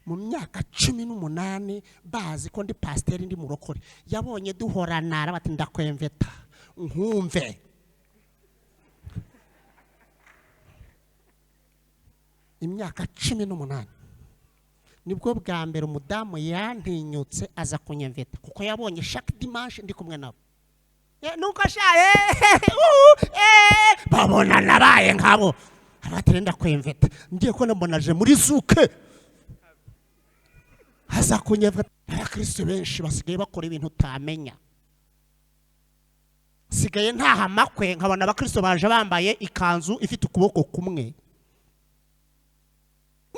Mu myaka 18 bazi ko ndi pasiteri, ndi murokore, yabonye duhorana, arabati ndakwemveta nkumve. Imyaka 18 nibwo bwa mbere umudamu yantinyutse aza kunyemveta, kuko yabonye chaque dimanche ndi kumwe nabo. Nuko sha babona nabaye nkabo, abatire ndakwemveta, ngiye kubona mbona aje muri zuke aza kunyemveta. Abakristo benshi basigaye bakora ibintu utamenya. Sigaye ntaha amakwe nkabona abakristo baje bambaye ikanzu ifite ukuboko kumwe.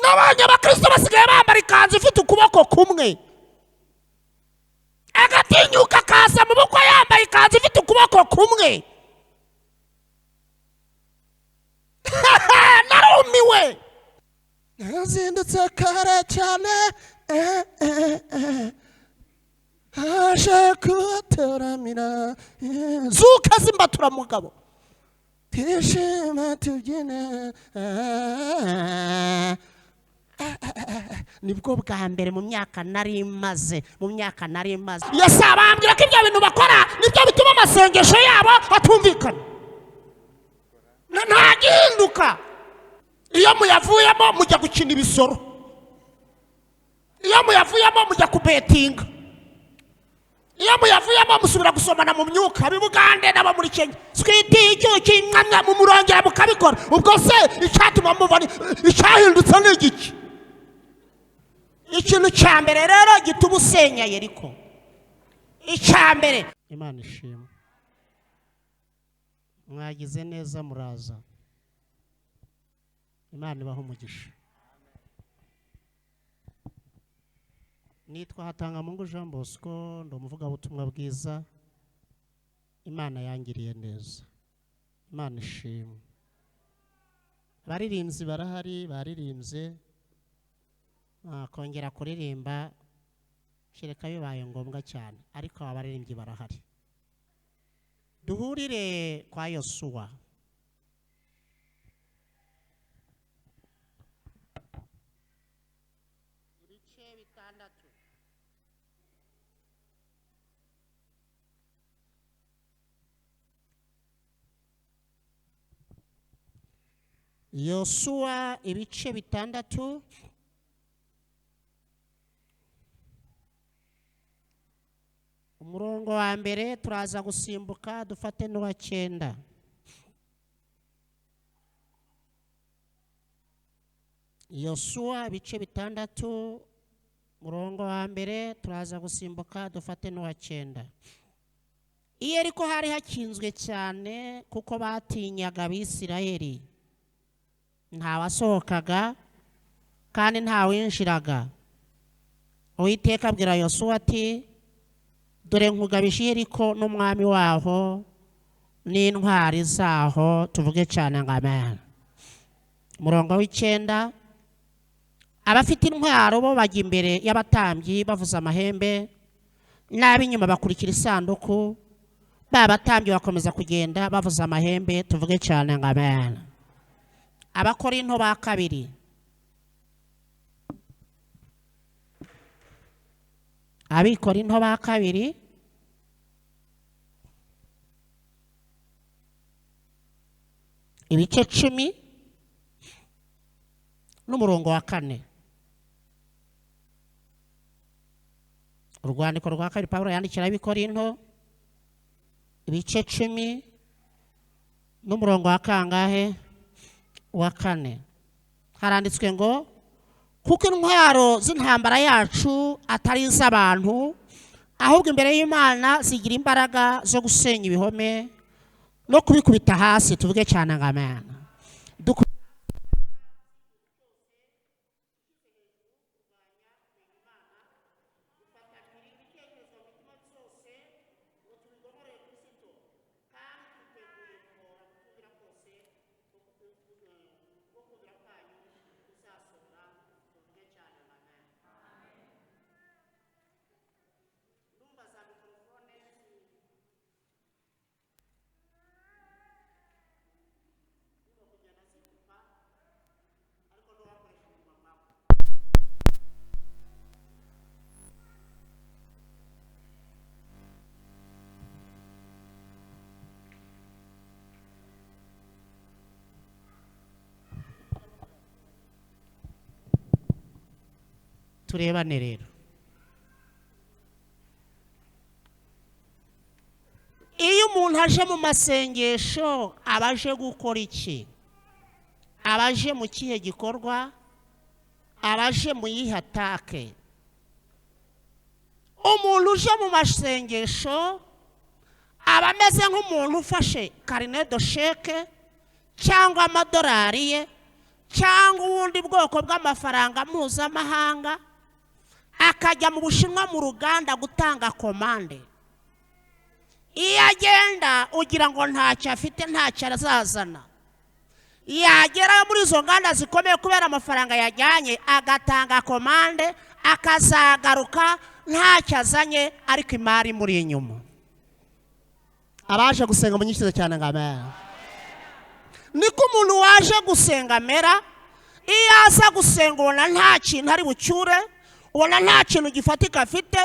Nabonye abakristo basigaye bambara ikanzu ifite ukuboko kumwe, agatinyuka akaza mu bukwe yambaye ikanzu ifite ukuboko kumwe. Narumiwe, nazindutse kare cyane, aje kuteramira zuka zimbatura mugabo, twishime tubyine. Nibwo bwa mbere mu myaka nari maze, mu myaka nari maze. Yesu abambwira ko ibyo bintu bakora nibyo bituma amasengesho yabo atumvikana, ntagihinduka. Iyo muyavuyemo mujya gukina ibisoro, iyo muyavuyemo mujya kubetinga, iyo muyavuyemo musubira gusomana mu myuka b'Ubugande n'abo muri Kenya, switi icyuki mwamwa mumurongera mukabikora. Ubwo se icyatuma muva icyahindutse ni igiki? Ikintu cya mbere rero gituma usenya Yeriko, icya mbere, Imana ishimwe, mwagize neza muraza, Imana ibahe umugisha. Nitwa Hatangamungu Jean Bosco, ndi umuvugabutumwa bwiza. Imana yangiriye neza, Imana ishimwe. Abaririmbyi barahari, baririmbye, kongera kuririmba kereka bibaye ngombwa cyane, ariko aba baririmbyi barahari. Duhurire kwa Yosuwa. Ibice 6. Yosuwa ibice 6. Umurongo wa mbere turaza gusimbuka dufate n'uwa 9. Yosuwa ibice 6 umurongo wa mbere turaza gusimbuka dufate n'uwa 9. I Yeriko hari hakinzwe cyane kuko batinyaga Abisirayeli, nta wasohokaga kandi nta winjiraga. Uwiteka abwira Yosuwa ati dore nkugabije Yeriko n'umwami waho n'intwari zaho. Tuvuge cyane ngo amen. Umurongo w'9, abafite intwaro bo bajya imbere y'abatambyi bavuza amahembe, n'ab'inyuma bakurikira isanduku, ba batambyi bakomeza kugenda bavuza amahembe. Tuvuge cyane ngo amen. Abakorinto ba kabiri, Abikorinto ba kabiri ibice 10 n'umurongo wa 4. Urwandiko rwa kabiri Pawulo yandikira Abikorinto ibice 10 n'umurongo wa kangahe? Wa 4. Haranditswe ngo kuko intwaro z'intambara yacu atari iz'abantu, ahubwo imbere y'Imana zigira imbaraga zo gusenya ibihome no kubikubita hasi. Tuvuge cyane ngo amen. Turebane rero. Iyo umuntu aje mu masengesho aba aje gukora iki? Aba aje mu kihe gikorwa? Aba aje mu yihe atake? Umuntu uje mu masengesho aba ameze nk'umuntu ufashe carnet de chèque cyangwa amadolari ye cyangwa ubundi bwoko bw'amafaranga mpuzamahanga, akajya mu Bushinwa mu ruganda gutanga komande. Iyo agenda ugira ngo ntacyo afite, ntacyo azazana. Yagera muri izo nganda zikomeye kubera amafaranga yajyanye, agatanga komande, akazagaruka ntacyo azanye, ariko imari muri inyuma. Abaje gusenga munyishyize cyane ngo amen. Niko umuntu waje gusenga amera. Iyo aza gusenga ubona nta kintu ari bucyure, ubona nta kintu gifatika afite,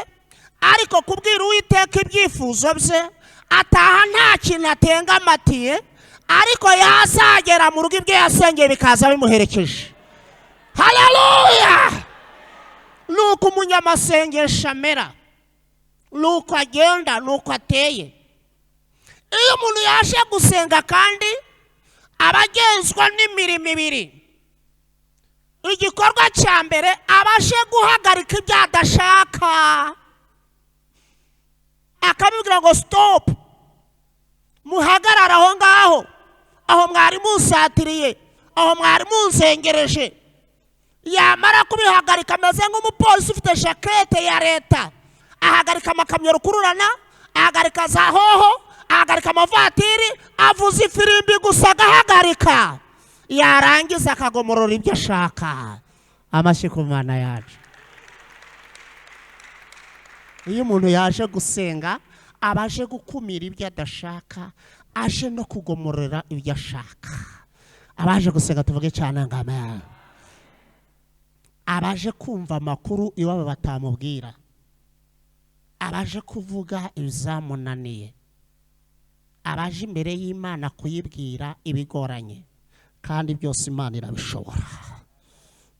ariko kubwira Uwiteka ibyifuzo bye ataha nta kintu atengamatiye, ariko yazagera mu rugo ibyo yasengeye bikaza bimuherekeje. Haleluya! Nuko umunyamasengesho amera, nuko agenda, nuko ateye. Iyo umuntu yaje gusenga kandi aba agenzwa n'imirimo ibiri. Igikorwa cya mbere, aba aje guhagarika ibyo adashaka, akabibwira ngo stop, muhagarare aho ngaho, aho mwari musatiriye, aho mwari munzengereje. Yamara kubihagarika ameze nk'umupolisi ufite jakete ya leta, ahagarika amakamyo rukururana, ahagarika za hoho, ahagarika amavatiri, avuza ifirimbi gusa agahagarika, yarangiza akagomorora ibyo ashaka. Amashyi ku Mana yacu. Iyo umuntu yaje gusenga aba aje gukumira ibyo adashaka, aje no kugomorora ibyo ashaka. Abaje gusenga tuvuge cyane ngo amen. Abaje kumva amakuru iwabo batamubwira, abaje kuvuga ibizamunaniye, abaje imbere y'Imana kuyibwira ibigoranye, kandi byose Imana irabishobora.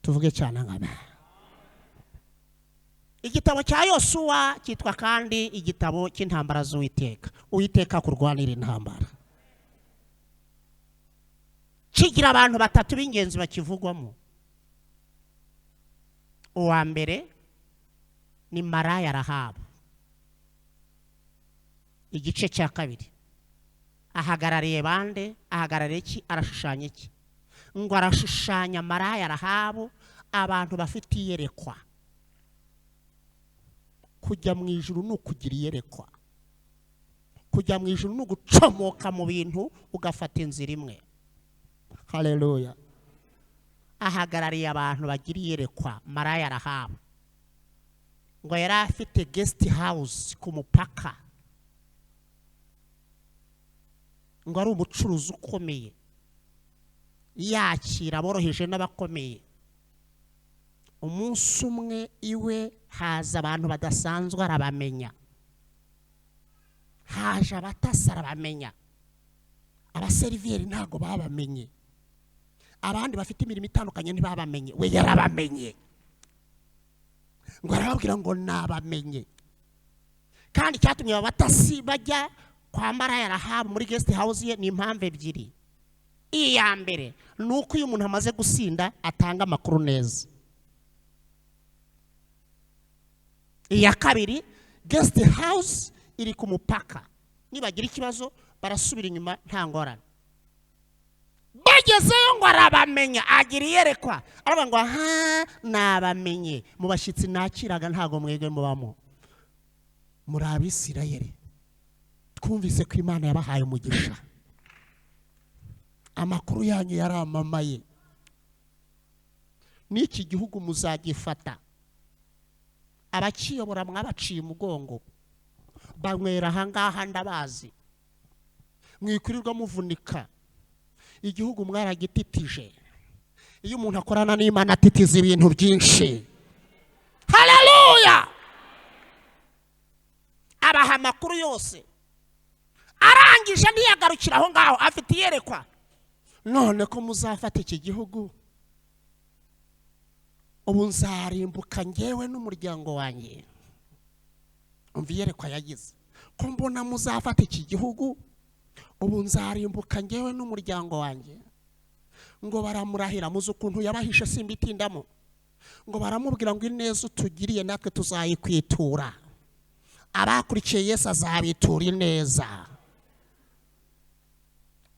Tuvuge cyane ngo amen. Igitabo cya Yosuwa cyitwa kandi igitabo cy'intambara z'Uwiteka. Uwiteka kurwanira intambara. Kigira abantu batatu b'ingenzi bakivugwamo. Uwa mbere ni maraya Rahabu. Igice cya kabiri ahagarariye bande? Ahagarariye iki? Arashushanya iki? Ngo arashushanya maraya Rahabu, abantu bafite iyerekwa. Kujya mu ijuru ni ukugira iyerekwa. Kujya mu ijuru ni ugucomoka mu bintu ugafata inzira imwe. Haleluya. Ahagarariye abantu bagira iyerekwa. Maraya Rahabu ngo yari afite guest house ku mupaka, ngo ari umucuruzi ukomeye, yakira aboroheje n'abakomeye. Umunsi umwe iwe haza abantu badasanzwe, arabamenya. Haje abatasi, arabamenya. Abaseriveri ntabwo babamenye, abandi bafite imirimo itandukanye ntibabamenye, we yarabamenye. Ngo arababwira ngo nabamenye. Kandi icyatumye aba batasi bajya kwa maraya Rahabu muri guest house ye ni impamvu ebyiri. Iya mbere ni uko iyo umuntu amaze gusinda atanga amakuru neza. Iya kabiri, guest house iri ku mupaka, nibagira ikibazo barasubira inyuma nta ngorane. Bagezeyo ngo arabamenya, agira iyerekwa, aravuga ngo aha nabamenye, mu bashyitsi nakiraga ntago mwebwe mubamo, muri Abisirayeli. Twumvise ko Imana yabahaye umugisha, amakuru yanyu yaramamaye, n'iki gihugu muzagifata. Abakiyobora mwabaciye umugongo, banywera ahangaha ndabazi, mwikurirwa muvunika, igihugu mwaragititije. Iyo umuntu akorana n'Imana atitiza ibintu byinshi. Haleluya! Abaha amakuru yose, arangije ntiyagarukira aho ngaho, afite iyerekwa. None ko muzafata iki gihugu, Ubu nzarimbuka ngewe n'umuryango wanjye. Umva iyerekwa yagize: ko mbona muzafata iki gihugu, ubu nzarimbuka ngewe n'umuryango wanjye. Ngo baramurahira, muzi ukuntu yabahishe, simbitindamo. Ngo baramubwira ngo ineza utugiriye natwe tuzayikwitura. Abakurikiye Yesu azabitura ineza.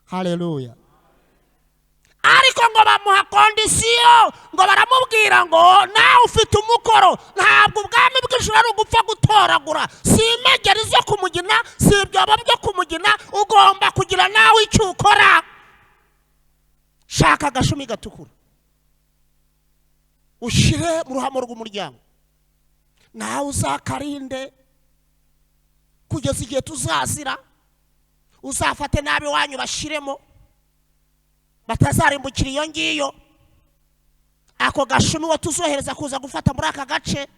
Haleluya. Ariko ngo bamuha condition, ngo baramubwira ngo nawe ufite umukoro. Ntabwo ubwami bw'ijuru ari ugupfa gutoragura, si imegeri zo kumugina, si ibyobo byo kumugina. Ugomba kugira nawe icyo ukora. Shaka agashumi gatukura, ushyire mu ruhamo rw'umuryango, nawe uzakarinde kugeza igihe tuzazira. Uzafate nabi wanyu bashyiremo, batazarimbukira iyo ngiyo. Ako gashumi, uwo tuzohereza kuza gufata muri aka gace,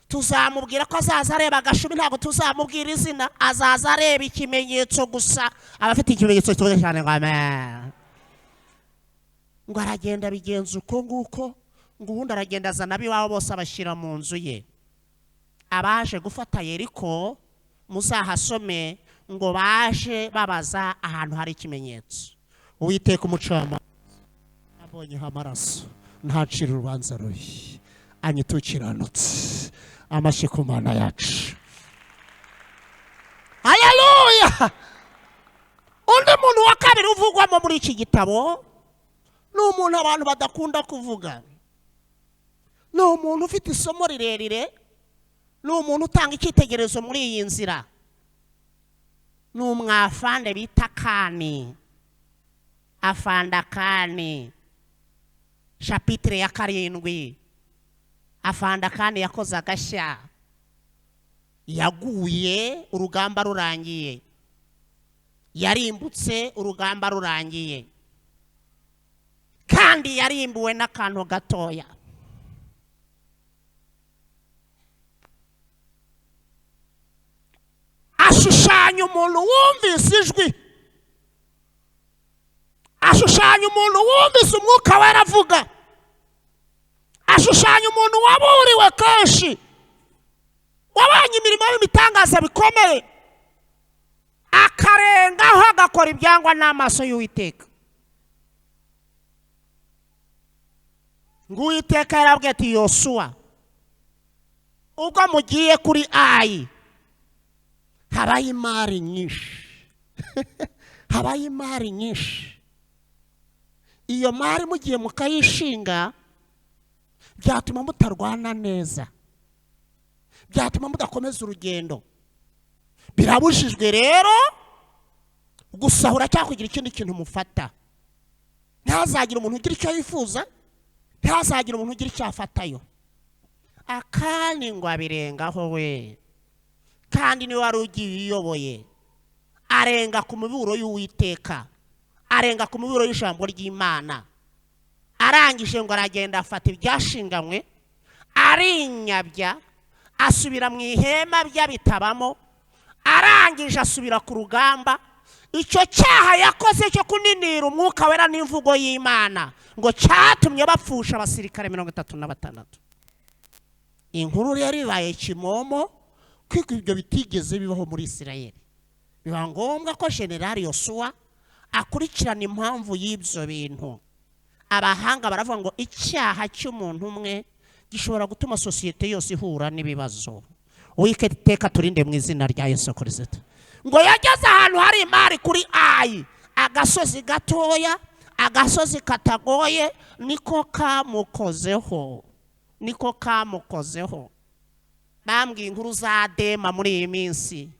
tuzamubwira ko azaza areba agashumi. Ntabwo tuzamubwira izina, azaza areba ikimenyetso gusa. Abafite ikimenyetso kivuga cyane ngo amen. Ngo aragenda abigenza uko nguko. Ngo ubundi aragenda azana ab'iwabo bose, abashyira mu nzu ye. Abaje gufata Yeriko, muzahasome, ngo baje babaza ahantu hari ikimenyetso. Uwiteka umucamanza abonyeho amaraso ntacira urubanza rubi, anyitukiranutse. Amashyi ku Mana yacu. Haleluya. Undi muntu wa kabiri uvugwamo muri iki gitabo ni umuntu abantu badakunda kuvuga, ni umuntu ufite isomo rirerire, ni umuntu utanga icyitegererezo muri iyi nzira. Ni umwafande bita Kani, afande Kani, chapitre ya 7. Afande Kani yakoze agashya, yaguye urugamba rurangiye, yarimbutse urugamba rurangiye, kandi yarimbuwe n'akantu gatoya. Ashushanya umuntu wumvise ijwi, ashushanya umuntu wumvise umwuka wera avuga, ashushanya umuntu waburiwe kenshi, wabonye imirimo y'imitangaza bikomeye, akarengaho agakora ibyangwa n'amaso y'Uwiteka. Ngo Uwiteka yarabwiye ati Yosuwa, ubwo mugiye kuri Ayi habaye imari nyinshi, habaye imari nyinshi. Iyo mari mugiye mukayishinga byatuma mutarwana neza, byatuma mudakomeza urugendo. Birabujijwe rero gusahura cyangwa kugira ikindi kintu mufata. Ntazagira umuntu ugira icyo yifuza, ntazagira umuntu ugira icyo afatayo. Akani ngo abirengaho we, kandi niwe wari ugiye uyoboye. Arenga ku miburo y'Uwiteka, arenga ku miburo y'ijambo ry'Imana. Arangije ngo aragenda afata ibyashinganywe, arinyabya, asubira mu ihema by'abitabamo. Arangije asubira ku rugamba. Icyo cyaha yakoze cyo kuninira umwuka wera n'imvugo y'Imana ngo cyatumye bapfusha abasirikare 36. Inkuru rero ibaye kimomo, kuko ibyo bitigeze bibaho muri Isirayeli. Biba ngombwa ko Generali Yosuwa akurikirana impamvu y'ibyo bintu. Abahanga baravuga ngo icyaha cy'umuntu umwe gishobora gutuma sosiyete yose ihura n'ibibazo. Uwiteka turinde mu izina rya Yesu Kristo. Ngo yageze ahantu hari imari kuri Ayi, agasozi gatoya, agasozi katagoye, niko kamukozeho, niko kamukozeho. Bambwiye inkuru za Dema muri iyi minsi,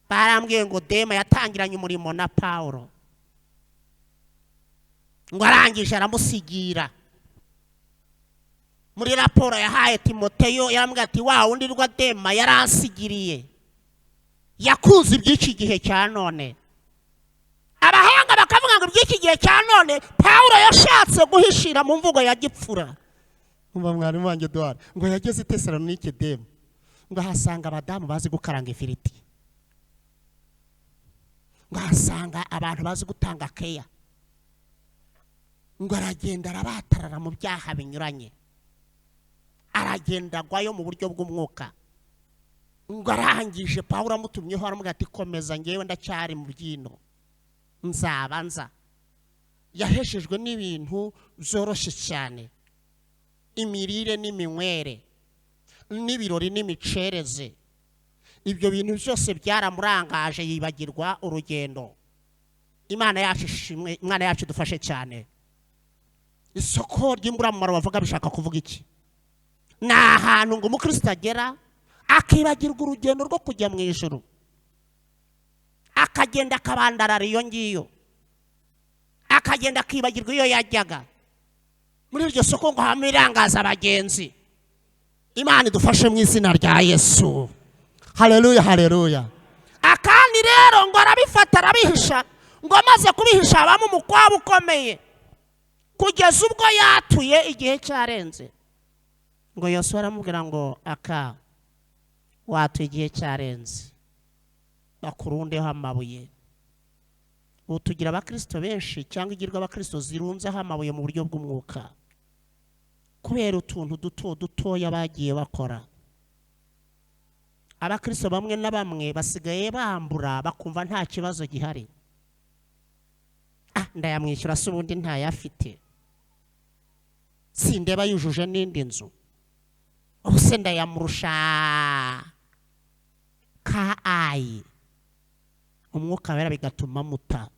barambwiye ngo Dema yatangiranye umurimo na Paulo, ngo arangije aramusigira. Muri raporo yahaye Timoteyo yarambwiye ati wa wundi rwa Dema yaransigiriye, yakunze iby'iki gihe cya none. Abahanga bakavuga ngo iby'iki gihe cya none Paulo yashatse guhishira mu mvugo ya gipfura. Umva mwarimu wanjye Edouard, ngo yageze i Tesalonike Dema, ngo ahasanga abadamu bazi gukaranga ifiriti, ngo ahasanga abantu bazi gutanga keya. Ngo aragenda arabatarara mu byaha binyuranye, aragenda agwayo mu buryo bw'umwuka. Ngo arangije Pawulo amutumyeho aramubwira ati komeza, ngewe ndacyari mu byino, nzaba nza. Yaheshejwe n'ibintu byoroshye cyane, imirire n'iminywere n'ibirori n'imicereze. Ibyo bintu byose byaramurangaje, yibagirwa urugendo. Imana yacu ishimwe, Imana yacu idufashe cyane. Isoko ry'imburamumaro bavuga bishaka kuvuga iki? Ni ahantu ngo umukristo agera akibagirwa urugendo rwo kujya mu ijuru, akagenda akabandarara iyo ngiyo, akagenda akibagirwa iyo yajyaga. Muri iryo soko ngo habamo irangaza abagenzi. Imana idufashe mu izina rya Yesu. Haleluya, haleluya. Akandi rero ngo arabifata arabihisha, ngo amaze kubihisha habamo umukwabu ukomeye kugeza ubwo yatuye igihe cyarenze. Ngo Yosuwa aramubwira ngo aka watuye igihe cyarenze, bakurundeho amabuye. Ubu tugira abakristo benshi cyangwa igirwa abakristo zirunzeho amabuye mu buryo bw'umwuka kubera utuntu duto dutoya bagiye bakora. Abakristo bamwe na bamwe basigaye bambura bakumva nta kibazo gihari. Ah, ndayamwishyura se ubundi ntayafite, sindeba yujuje n'indi nzu, ubu se ndayamurusha ka ayi. Umwuka wera bigatuma muta.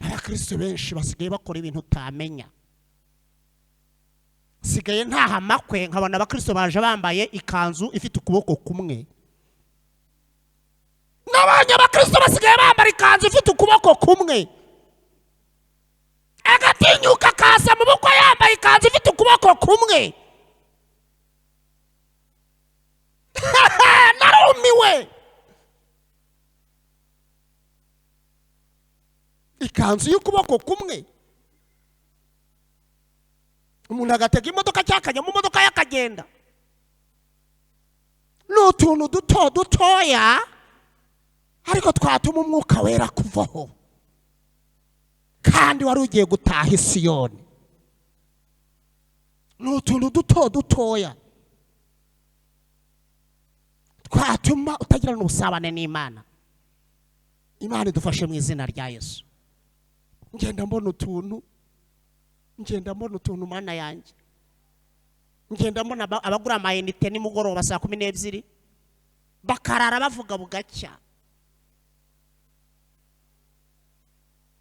Abakristo benshi basigaye bakora ibintu utamenya. Sigaye ntaha amakwe nkabona abakristo baje bambaye ikanzu ifite ukuboko kumwe. Nabonye abakristo basigaye bambara ikanzu ifite ukuboko kumwe, agatinyuka akaza mu bukwe yambaye ikanzu ifite ukuboko kumwe. Narumiwe. Ikanzu y'ukuboko kumwe, umuntu agatega imodoka cyangwa akajya mu modoka ye akagenda. Ni utuntu duto dutoya ariko twatuma umwuka wera kuvaho, kandi wari ugiye gutaha i Siyoni. Ni utuntu duto dutoya twatuma utagirana ubusabane n'Imana. Imana idufashe mu izina rya Yesu. Ngenda mbona utuntu, ngenda mbona utuntu, Mana yanjye. Ngenda mbona abagura amayinite nimugoroba saa 12 bakarara bavuga bugacya,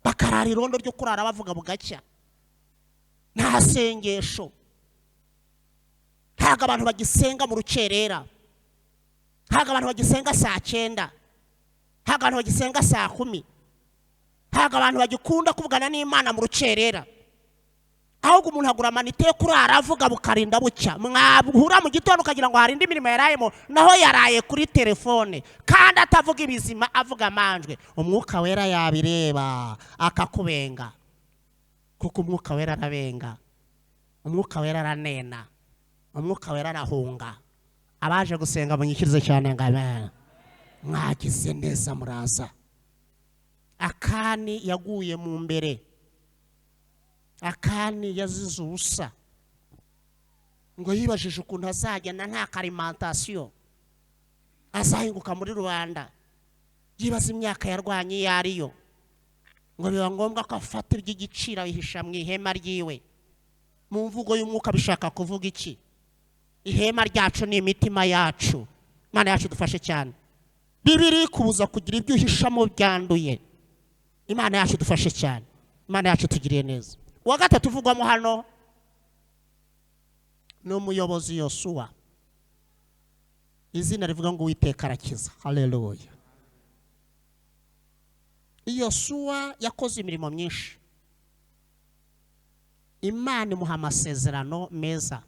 bakarara irondo ryo kurara bavuga bugacya, nta sengesho. Ntabwo abantu bagisenga mu rukerera, ntabwo abantu bagisenga saa 9, ntabwo abantu bagisenga saa 10, ntabwo abantu bagikunda kuvugana n'Imana mu rukerera. Ahubwo umuntu agura amanite yo kurara avuga bukarinda bucya. Mwahura mu gitondo ukagira ngo hari indi mirimo yarayemo, naho yaraye kuri telefone, kandi atavuga ibizima, avuga amanjwe. Umwuka wera yabireba akakubenga, kuko umwuka wera arabenga, umwuka wera aranena, umwuka wera arahunga. Abaje gusenga munyikirize cyane ngo amen. Mwagize neza muraza. Akani yaguye mu mbere, Akani yazize ubusa. Ngo yibajije ukuntu azagenda nta karimantasiyo, azahinguka muri rubanda. Yibaza imyaka yarwanye iyo ariyo. Ngo biba ngombwa ko afata iby'igiciro abihisha mu ihema ryiwe. Mu mvugo y'umwuka bishaka kuvuga iki? Ihema ryacu ni imitima yacu. Imana yacu idufashe cyane. Bibiri kubuza kugira ibyo uhishamo byanduye. Imana yacu idufashe cyane. Imana yacu itugiriye neza. Uwa gatatu uvugwamo hano ni umuyobozi Yosuwa. Izina rivuga ngo Uwiteka arakiza. Haleluya. Yosuwa yakoze imirimo myinshi. Imana imuha amasezerano meza,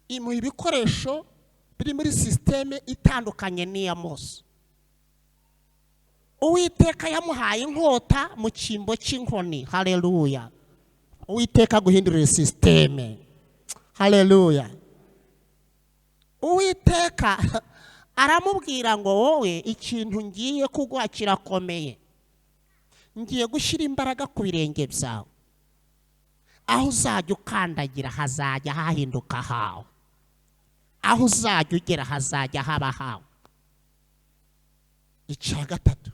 imuha ibikoresho biri muri sisiteme itandukanye n'iya Mose. Uwiteka yamuhaye inkota mu cyimbo cy'inkoni. Haleluya. Uwiteka aguhindurire sisiteme. Haleluya. Uwiteka aramubwira ngo wowe ikintu ngiye kuguha kirakomeye. Ngiye gushyira imbaraga ku birenge byawe, aho uzajya ukandagira hazajya hahinduka hawe, aho uzajya ugera hazajya haba hawe. Icya gatatu,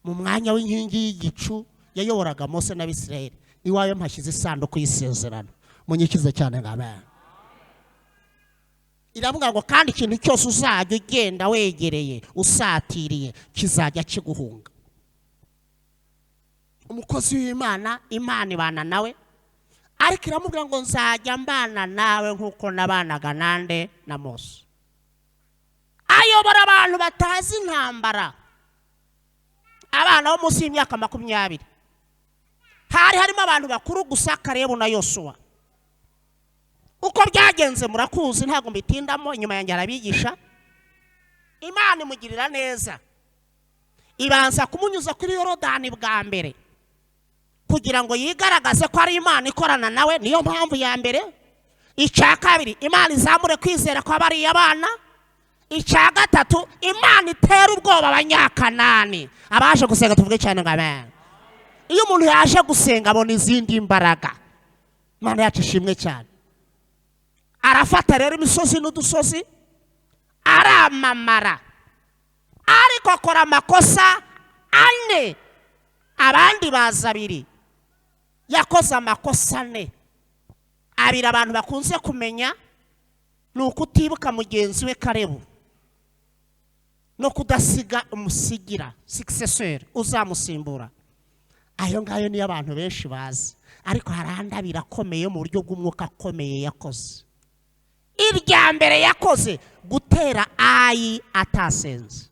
mu mwanya w'inkingi y'igicu yayoboraga Mose n'Abisirayeli, iwawe mpashyize isanduku y'isezerano. Munyikize cyane ngo amen. Iravuga ngo kandi ikintu cyose uzajya ugenda wegereye, usatiriye, kizajya kiguhunga. Umukozi w'Imana, Imana ibana nawe, ariko iramubwira ngo nzajya mbana nawe nk'uko nabanaga nande? Na Mose. Ayobora abantu batazi intambara, abana bo munsi y'imyaka 20. Hari harimo abantu bakuru gusa, Karebu na Yosuwa. Uko byagenze murakuzi, ntabwo mbitindamo, inyuma yanjye arabigisha. Imana imugirira neza, ibanza kumunyuza kuri Yorodani bwa mbere kugira ngo yigaragaze ko ari Imana ikorana nawe, niyo mpamvu ya mbere. Icya kabiri, Imana izamure kwizera kwa bariya bana. Icya gatatu, Imana itera ubwoba Abanyakanani. Abaje gusenga tuvuge cyane ngo amen. Iyo umuntu yaje gusenga abona izindi mbaraga. Imana yacu ishimwe cyane. Arafata rero imisozi n'udusozi, aramamara, ariko akora amakosa ane, abandi baza abiri. Yakoze amakosa ane, abiri abantu bakunze kumenya ni ukutibuka mugenzi we Karebu no kudasiga umusigira, successeur, uzamusimbura. Ayo ngayo niyo abantu benshi bazi, ariko hari andi abiri akomeye mu buryo bw'umwuka akomeye yakoze. Irya mbere yakoze, gutera Ayi atasenze.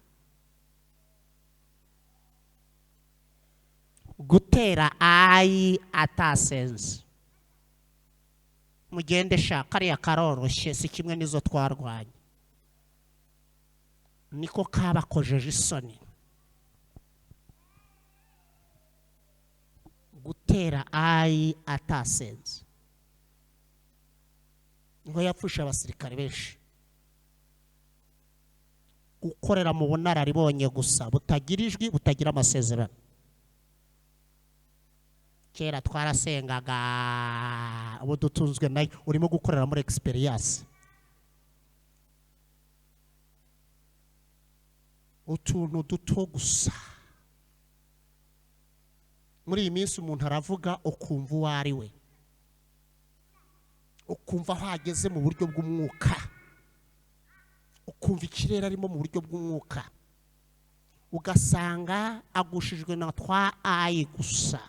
Gutera Ayi atasenze. Mugende sha, kariya karoroshye, si kimwe n'izo twarwanye. Niko kabakojeje isoni. Gutera Ayi atasenze. Ngo yapfusha abasirikare benshi. Gukorera mu bunararibonye gusa, butagira ijwi, butagira amasezerano. Kera twarasengaga, ubu dutunzwe nayo. Urimo gukorera muri experience. Utuntu duto gusa. Muri iyi minsi umuntu aravuga ukumva uwo ari we, ukumva aho ageze mu buryo bw'umwuka, ukumva ikirere arimo mu buryo bw'umwuka, ugasanga agushijwe na twa ayi gusa.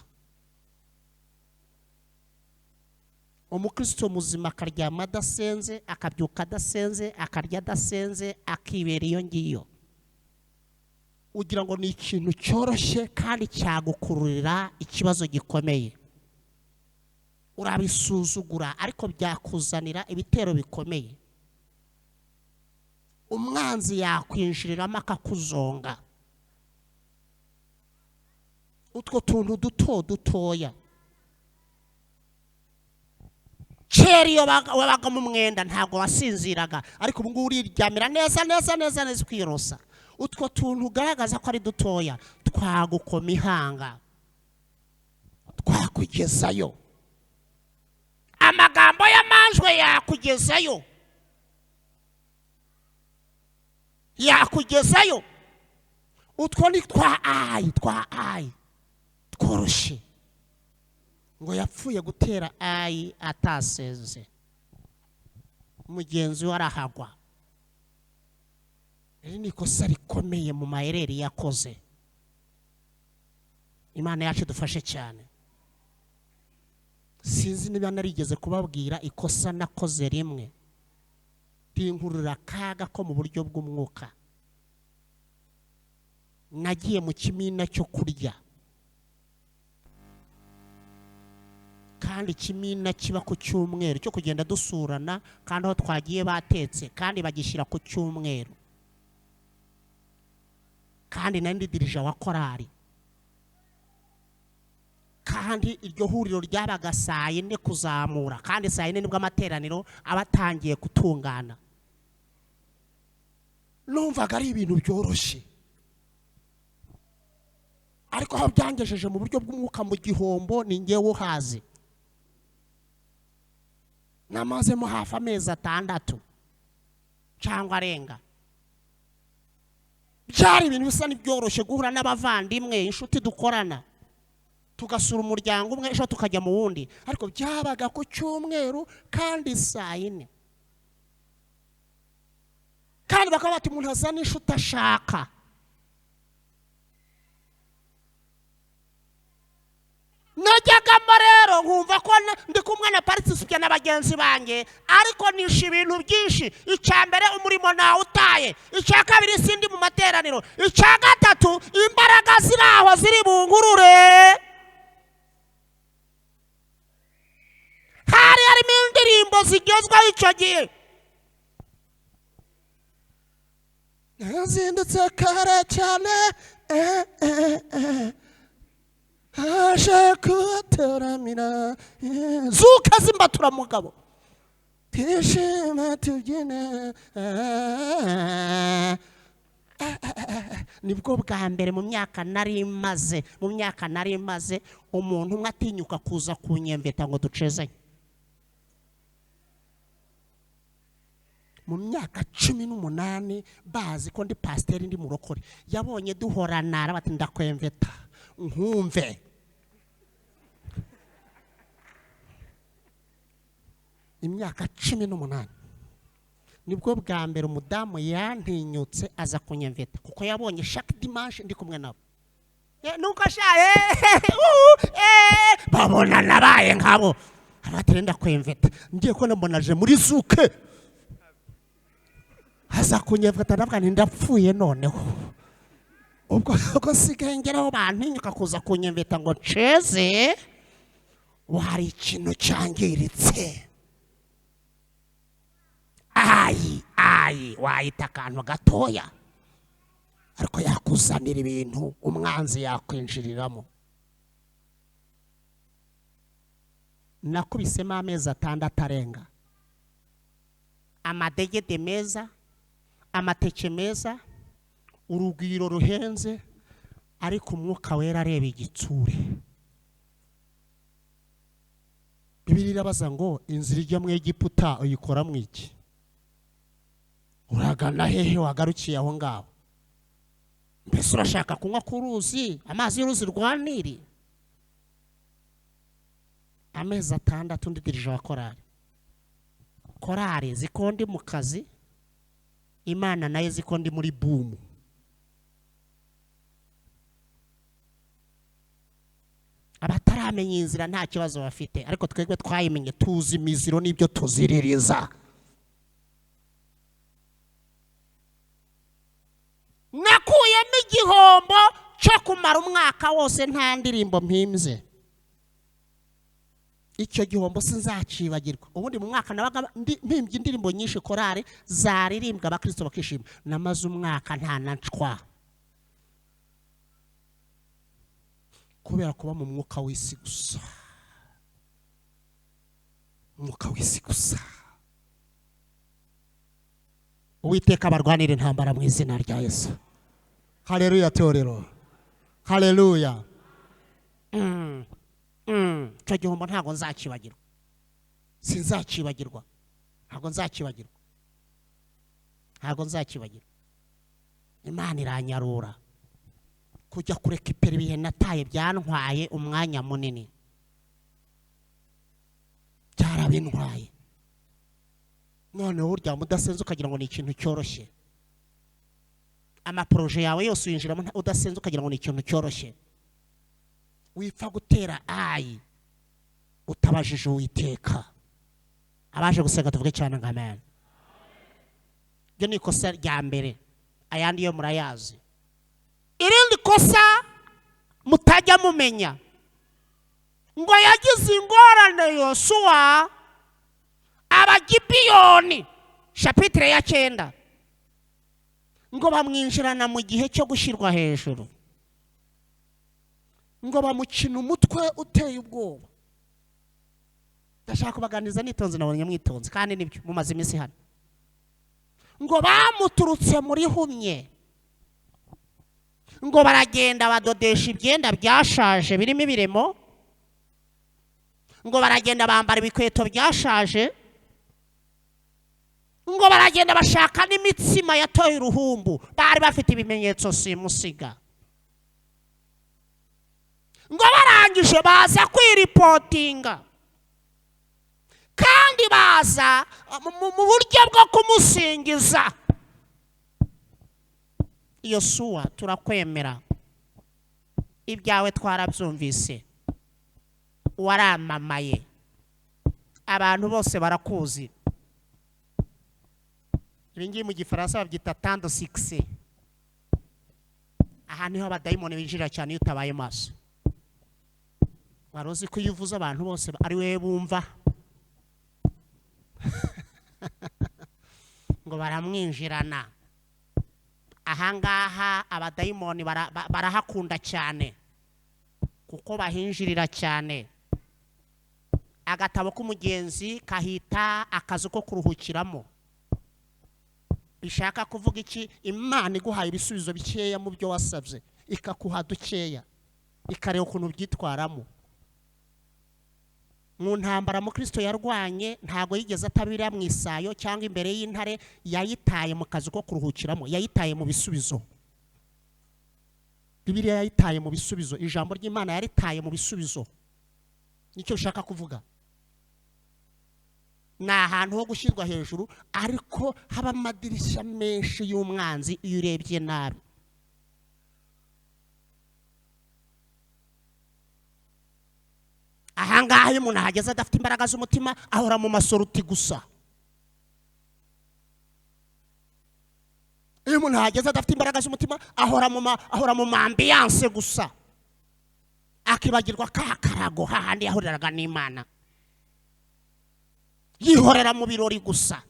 Umukristo muzima akaryama adasenze, akabyuka adasenze, akarya adasenze, akibera iyo ngiyo. Ugira ngo ni ikintu cyoroshye kandi cyagukururira ikibazo gikomeye. Urabisuzugura ariko byakuzanira ibitero bikomeye. Umwanzi yakwinjiriramo akakuzonga. Utwo tuntu duto dutoya. Kera iyo wabaga mu mwenda ntabwo wasinziraga, ariko ubu ngubu uriryamira neza neza neza neza ukirosa. Utwo tuntu ugaragaza ko ari dutoya twagukoma ihanga, twakugezayo. Amagambo y'amanjwe yakugezayo, yakugezayo. Utwo ni twa ayi, twa ayi tworoshye. Ngo yapfuye gutera ayi atasenze, mugenzi we arahagwa. Iri ni ikosa rikomeye mu mayereri yakoze. Imana yacu idufashe cyane. Sinzi niba narigeze kubabwira ikosa nakoze rimwe rinkurura akaga ko mu buryo bw'umwuka. Nagiye mu kimina cyo kurya, kandi ikimina kiba ku cyumweru cyo kugenda dusurana, kandi aho twagiye batetse kandi bagishyira ku cyumweru, kandi nari ndi dirija wa korari, kandi iryo huriro ryabaga saa yine kuzamura, kandi saa yine nibwo amateraniro aba atangiye gutungana. Numvaga ari ibintu byoroshye. Ariko aho byangejeje mu buryo bw'umwuka mu gihombo, ni ngewe uhazi. Namazemo hafi amezi 6 cyangwa arenga. Byari ibintu bisa n'ibyoroshye guhura n'abavandimwe, inshuti dukorana, tugasura umuryango umwe, ejo tukajya mu wundi, ariko byabaga ku cyumweru kandi saa 4, kandi bakaba bati umuntu azana inshuti ashaka. Najyagamo rero nkumva ko ndi kumwe na participant na bagenzi banjye, ariko nishe ibintu byinshi. Icya mbere, umurimo nawutaye. Icya kabiri, sindi mu materaniro. Icya gatatu, imbaraga ziri aho ziri bungurure. Hari harimo indirimbo zigezweho icyo gihe. Nazindutse kare cyane, aje kutaramira, zuka zimbatura mugabo, twishime tubyine. Nibwo bwa mbere mu myaka nari maze, mu myaka nari maze, umuntu umwe atinyuka kuza kunyemveta ngo ducezanye. Mu myaka 18 bazi ko ndi pasiteri, ndi murokore, yabonye duhorana arabati ndakwemveta nkumve. Imyaka 18 nibwo bwa mbere umudamu yantinyutse aza kunyemveta, kuko yabonye chaque dimanche ndi kumwe nabo. Nuko shaye babona nabaye nkabo, abatire ndakwemveta, ngiye ko nambonaje muri zuke aza kunyemveta, ndavuga nti ndapfuye noneho. Ubwo ubwo sigaye ngeraho bantinyuka kuza kunyemveta ngo nceze, hari ikintu cyangiritse. Ayi ayi, wayita akantu gatoya, ariko yakuzanira ibintu umwanzi yakwinjiriramo. Nakubisemo amezi 6 arenga, amadegede meza, amateke meza, urugwiro ruhenze, ariko umwuka wera areba igitsure. Bibiliya irabaza ngo inzira ijya mu Egiputa uyikora mu iki? Uragana hehe wagarukiye aho ngaho? Mbese urashaka kunywa ku ruzi, amazi y'uruzi rwa Nili? Amezi 6 ndi dirije wa korali. Korali ziko ndi mu kazi, Imana nayo ziko ndi muri bumu. Abataramenya inzira nta kibazo bafite, ariko twebwe twayimenye, tuzi imiziro n'ibyo tuziririza. Nakuyemo igihombo cyo kumara umwaka wose nta ndirimbo mpimbye. Icyo gihombo sinzacibagirwa. Ubundi mu mwaka nabaga mpimbye indirimbo nyinshi, korale zaririmbwa abakristo bakishima. Namaze umwaka nta na ncwa, kubera kuba mu mwuka w'isi gusa. Umwuka w'isi gusa. Uwiteka abarwanire intambara mu izina rya Yesu. Haleluya torero. Haleluya. Icyo gihombo ntabwo nzakibagirwa. Sinzakibagirwa. Ntabwo nzakibagirwa. Ntabwo nzakibagirwa. Imana iranyarura. Kujya kureka ipera ibihe nataye byantwaye umwanya munini. Byarabintwaye. Noneho urya mudasenze ukagira ngo ni ikintu cyoroshye. Amaproje yawe yose uyinjiramo udasenze ukagira ngo ni ikintu cyoroshye. Wipfa gutera ayi utabajije Uwiteka. Abaje gusenga tuvuge cyane ngo amen. Ibyo ni ikosa rya mbere, ayandi yo murayazi. Irindi kosa mutajya mumenya, ngo yagize ingorane Yosuwa Abagibiyoni, chapitre ya 9, ngo bamwinjirana mu gihe cyo gushyirwa hejuru, ngo bamukina umutwe uteye ubwoba. Ndashaka kubaganiriza nitonze, nabonye mwitonze kandi nibyo mumaze iminsi hano. Ngo bamuturutse muri humye, Ngo baragenda badodesha ibyenda byashaje birimo ibiremo, ngo baragenda bambara ibikweto byashaje, ngo baragenda bashaka n'imitsima yatoye uruhumbu. Bari bafite ibimenyetso simusiga. Ngo barangije baza kwiripotinga, kandi baza mu buryo bwo kumusingiza. Yosuwa, turakwemera, ibyawe twarabyumvise, waramamaye, abantu bose barakuzi. Ibi ngibi mu Gifaransa babyita tando sikisi. Aha niho abadayimoni binjira cyane iyo utabaye maso. Wari uzi ko iyo uvuze abantu bose ari wowe bumva? Ngo baramwinjirana. Ahangaha abadayimoni barahakunda cyane kuko bahinjirira cyane. Agatabo k'umugenzi kahita akazu ko kuruhukiramo. Bishaka kuvuga iki? Imana iguhaye ibisubizo bikeya mu byo wasabye, ikakuha dukeya, ikareba ukuntu byitwaramo. Mu ntambara Mukristo yarwanye ntago yigeze atabira mu isayo cyangwa imbere y'intare, yayitaye mu kazu ko kuruhukiramo, yayitaye mu bisubizo. Bibiliya yayitaye mu bisubizo, ijambo ry'Imana yaritaye mu bisubizo. Nicyo ushaka kuvuga. Ni ahantu ho gushyirwa hejuru, ariko haba amadirishya menshi y'umwanzi iyo urebye nabi. Ahangaha iyo umuntu ahageze adafite imbaraga z'umutima ahora mu masoruti gusa. Iyo umuntu ahageze adafite imbaraga z'umutima ahora mu ambiance gusa, akibagirwa ka karago hahandi yahuriraga n'Imana, yihorera mu birori gusa,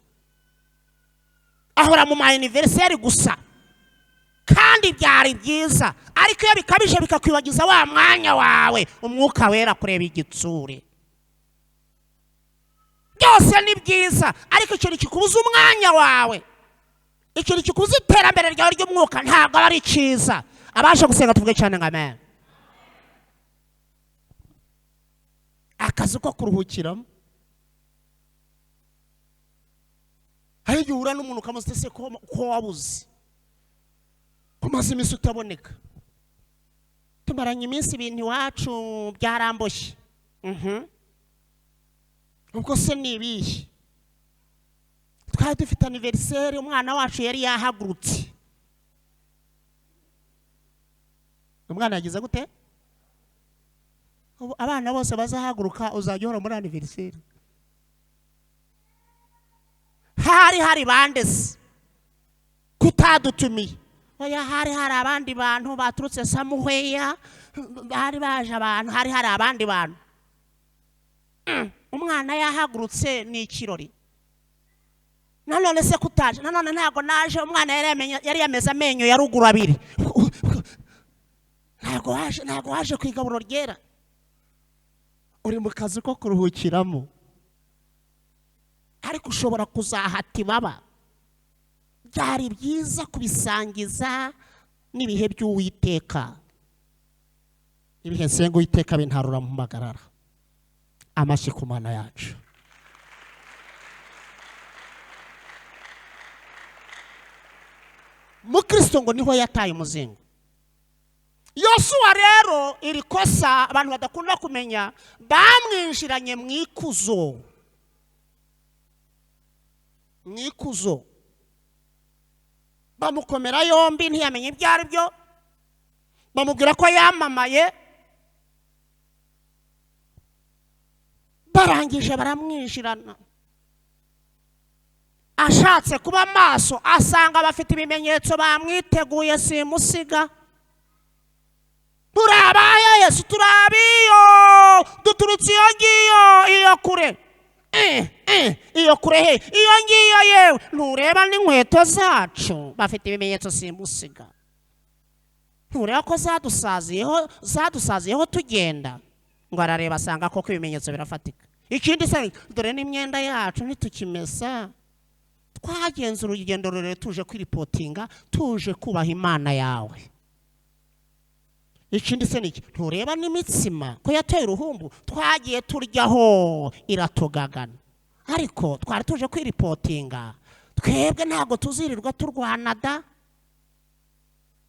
ahora mu ma anniversaire gusa. Kandi byari byiza, ariko iyo bikabije bikakwibagiza wa mwanya wawe umwuka wera kureba igitsure. Byose ni byiza, ariko ikintu kikubuza umwanya wawe, ikintu kikubuza iterambere ryawe ry'umwuka ntabwo ari cyiza. Abasha gusenga tuvuge cyane ngo amen. Akazu ko kuruhukiramo. Hari igihe uhura n'umuntu ukamubaza ese ko wabuze, ko umaze iminsi utaboneka. Tumaranye iminsi ibintu iwacu byaramboshye. Ubwo se ni ibihe? Twari dufite anniversaire, umwana wacu yari yahagurutse. Umwana yagize gute? Ubu abana bose bazahaguruka, uzajya uhora muri anniversaire. Hari hari bandese kutadutumiye. Oya, hari hari abandi bantu baturutse Samuhweya, bari baje abantu, hari hari abandi bantu. Umwana yahagurutse ni ikirori. Nanone se kutaje, nanone ntago naje, umwana yari yameze amenyo ya ruguru abiri. Ntago waje ku igaburo ryera. Uri mu kazi ko kuruhukiramo, ariko ushobora kuzahata ibaba. Byari byiza kubisangiza n'ibihe by'Uwiteka. Ibihe nsenga Uwiteka bintarura mu magarara. Amashyi ku Mana yacu. Mukristo ngo niho yataye umuzingo. Yosuwa rero iri kosa abantu badakunda kumenya, bamwinjiranye mu ikuzo. Mu ikuzo bamukomera yombi, ntiyamenye ibyo ari byo, bamubwira ko yamamaye, barangije baramwinjirana. Ashatse kuba maso asanga bafite ibimenyetso bamwiteguye simusiga. Turabaye Yesu, turabiyo, duturutse iyo ngiyo, iyo kure. Iyo kure he, iyo ngiyo yewe, ntureba n'inkweto zacu, bafite ibimenyetso simusiga. Ntureba ko zadusaziyeho tugenda. Ngo arareba asanga koko ibimenyetso birafatika. Ikindi se, dore n'imyenda yacu ntitukimesa. Twagenze urugendo rurerure tuje kwiripotinga, tuje kubaha Imana yawe. Ikindi se niki? Ntureba n'imitsima ko yateye uruhumbu, twagiye turyaho iratugagana, ariko twari tuje kwiripotinga. Twebwe ntabwo tuzirirwa turwana da,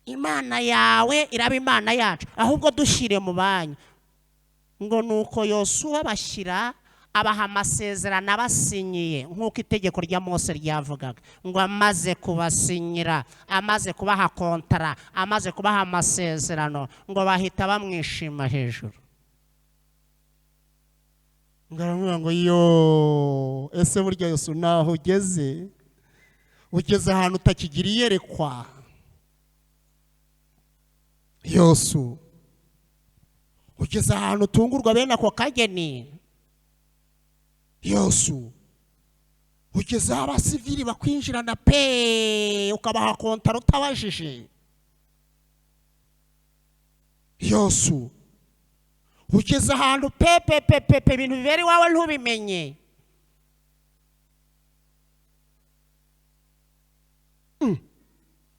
Imana yawe iraba Imana yacu, ahubwo dushyire mu banyu. Ngo nuko Yosuwa bashyira abaha amasezerano abasinyiye nk'uko itegeko rya Mose ryavugaga, ngo amaze kubasinyira, amaze kubaha kontara, amaze kubaha amasezerano, ngo bahita bamwishima hejuru. Ngo aramubwira ngo yo, ese burya Yosuwa naho ugeze, ugeze ahantu utakigira iyerekwa. Yosuwa ugeze ahantu utungurwa bene ako kageni. Yosuwa ugeze aho abasivili bakwinjirana pe, ukabaha kontara utabajije. Yosuwa ugeze ahantu pe pe pe pe pe, ibintu bibera iwawe ntubimenye.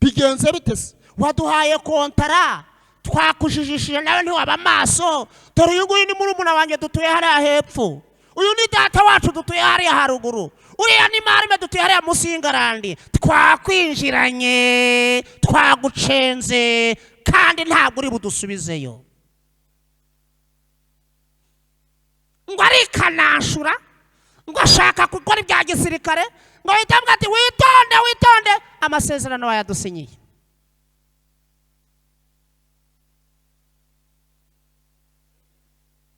Bigenze bite se? Waduhaye kontara, twakujijishije nawe ntiwaba amaso. Dore uyu nguyu ni murumuna wanjye dutuye hariya hepfo, uyu ni data wacu dutuye hariya haruguru, uriya ni marume dutuye hariya munsi y'ingarandi. Twakwinjiranye, twagucenze, kandi ntabwo uri budusubizeyo. Ngo arikanashura, ngo ashaka gukora ibya gisirikare, ngo ahita avuga ati witonde witonde, amasezerano wayadusinyiye.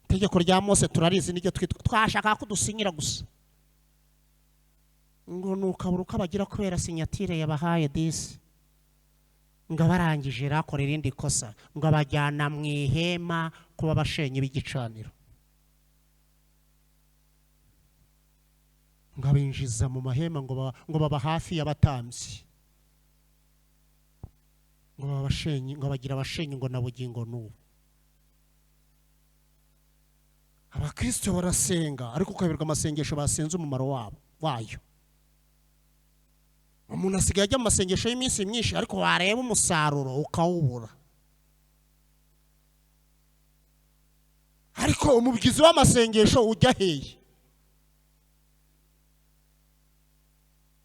Itegeko rya Mose turarizi, niryo twitwa, twashaka ko dusinyira gusa. Ngo nukabura uko abagira kubera sinyatire yabahaye disi. Ngo abarangije rakora irindi kosa, ngo abajyana mu ihema kuba abashenyi b'igicaniro, ngo abinjiza mu mahema, ngo baba hafi y'abatambyi, ngo babashenyi, ngo bagira abashenyi, ngo na bugingo n'ubu. Abakristo barasenga ariko ukayoberwa amasengesho basenze umumaro wabo wayo. Umuntu asigaye ajya mu masengesho y'iminsi myinshi, ariko wareba umusaruro ukawubura. Ariko umubyizi w'amasengesho ujya hehe?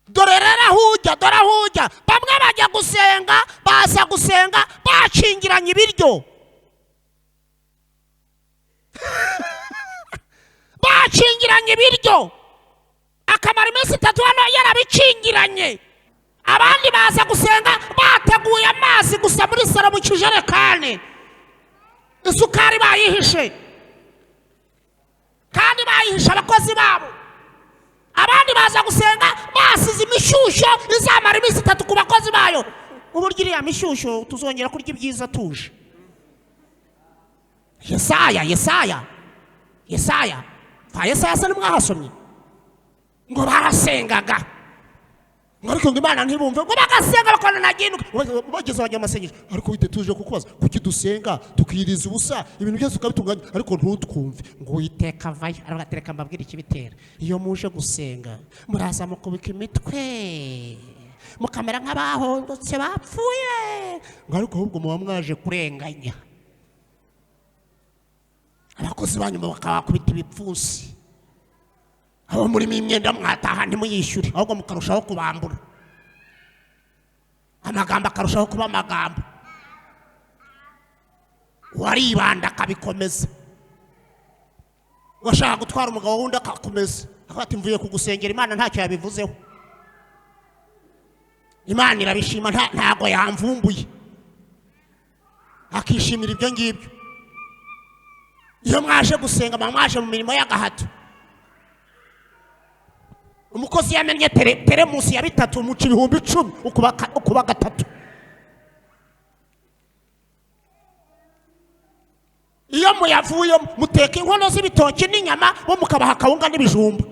Dore rero aho ujya, dore aho ujya. Bamwe bajya gusenga, baza gusenga bakingiranye ibiryo, bakingiranye ibiryo, akamara iminsi 3 hano yarabikingiranye. Abandi baza gusenga bateguye amazi gusa muri salo mu kijerekani, isukari bayihishe, kandi bayihishe abakozi babo. Abandi baza gusenga basize imishyushyo izamara iminsi 3 ku bakozi bayo. Uburyo iriya mishyushyo tuzongera kurya ibyiza tuje. Yesaya, Yesaya, Yesaya, kwa Yesaya se nimwahasomye? Ngo barasengaga, ngo ariko ngo Imana ntibumve, ngo bagasenga bakabona naginuka, bageze bajya amasengesho. Ariko wite tuje kukubaza, kuki dusenga tukiriza ubusa ibintu byose ukabitunganya ariko ntutwumve? Ngo Uwiteka avayo aravuga ati reka mbabwire ikibitera. Iyo muje gusenga muraza mukubika imitwe, mukamera nk'abahondotse bapfuye, ngo ariko ahubwo muba mwaje kurenganya abakozi banyu, bakabakubita ibipfunsi, abo murimo imyenda mwataha ntimuyishyure, ahubwo mukarushaho kubambura, amagambo akarushaho kuba amagambo. Waribanda akabikomeza, washaka gutwara umugabo wundi akakomeza, akavuga ati mvuye kugusengera Imana ntacyo yabivuzeho, Imana irabishima, ntago yamvumbuye, akishimira ibyo ngibyo. Iyo mwaje gusenga muba mwaje mu mirimo y'agahato. Umukozi yamennye teremusi ya 3, umuca 10,000, ukuba 3. Iyo muyavuye muteka inkono z'ibitoki n'inyama, bo mukabaha akawunga n'ibijumba.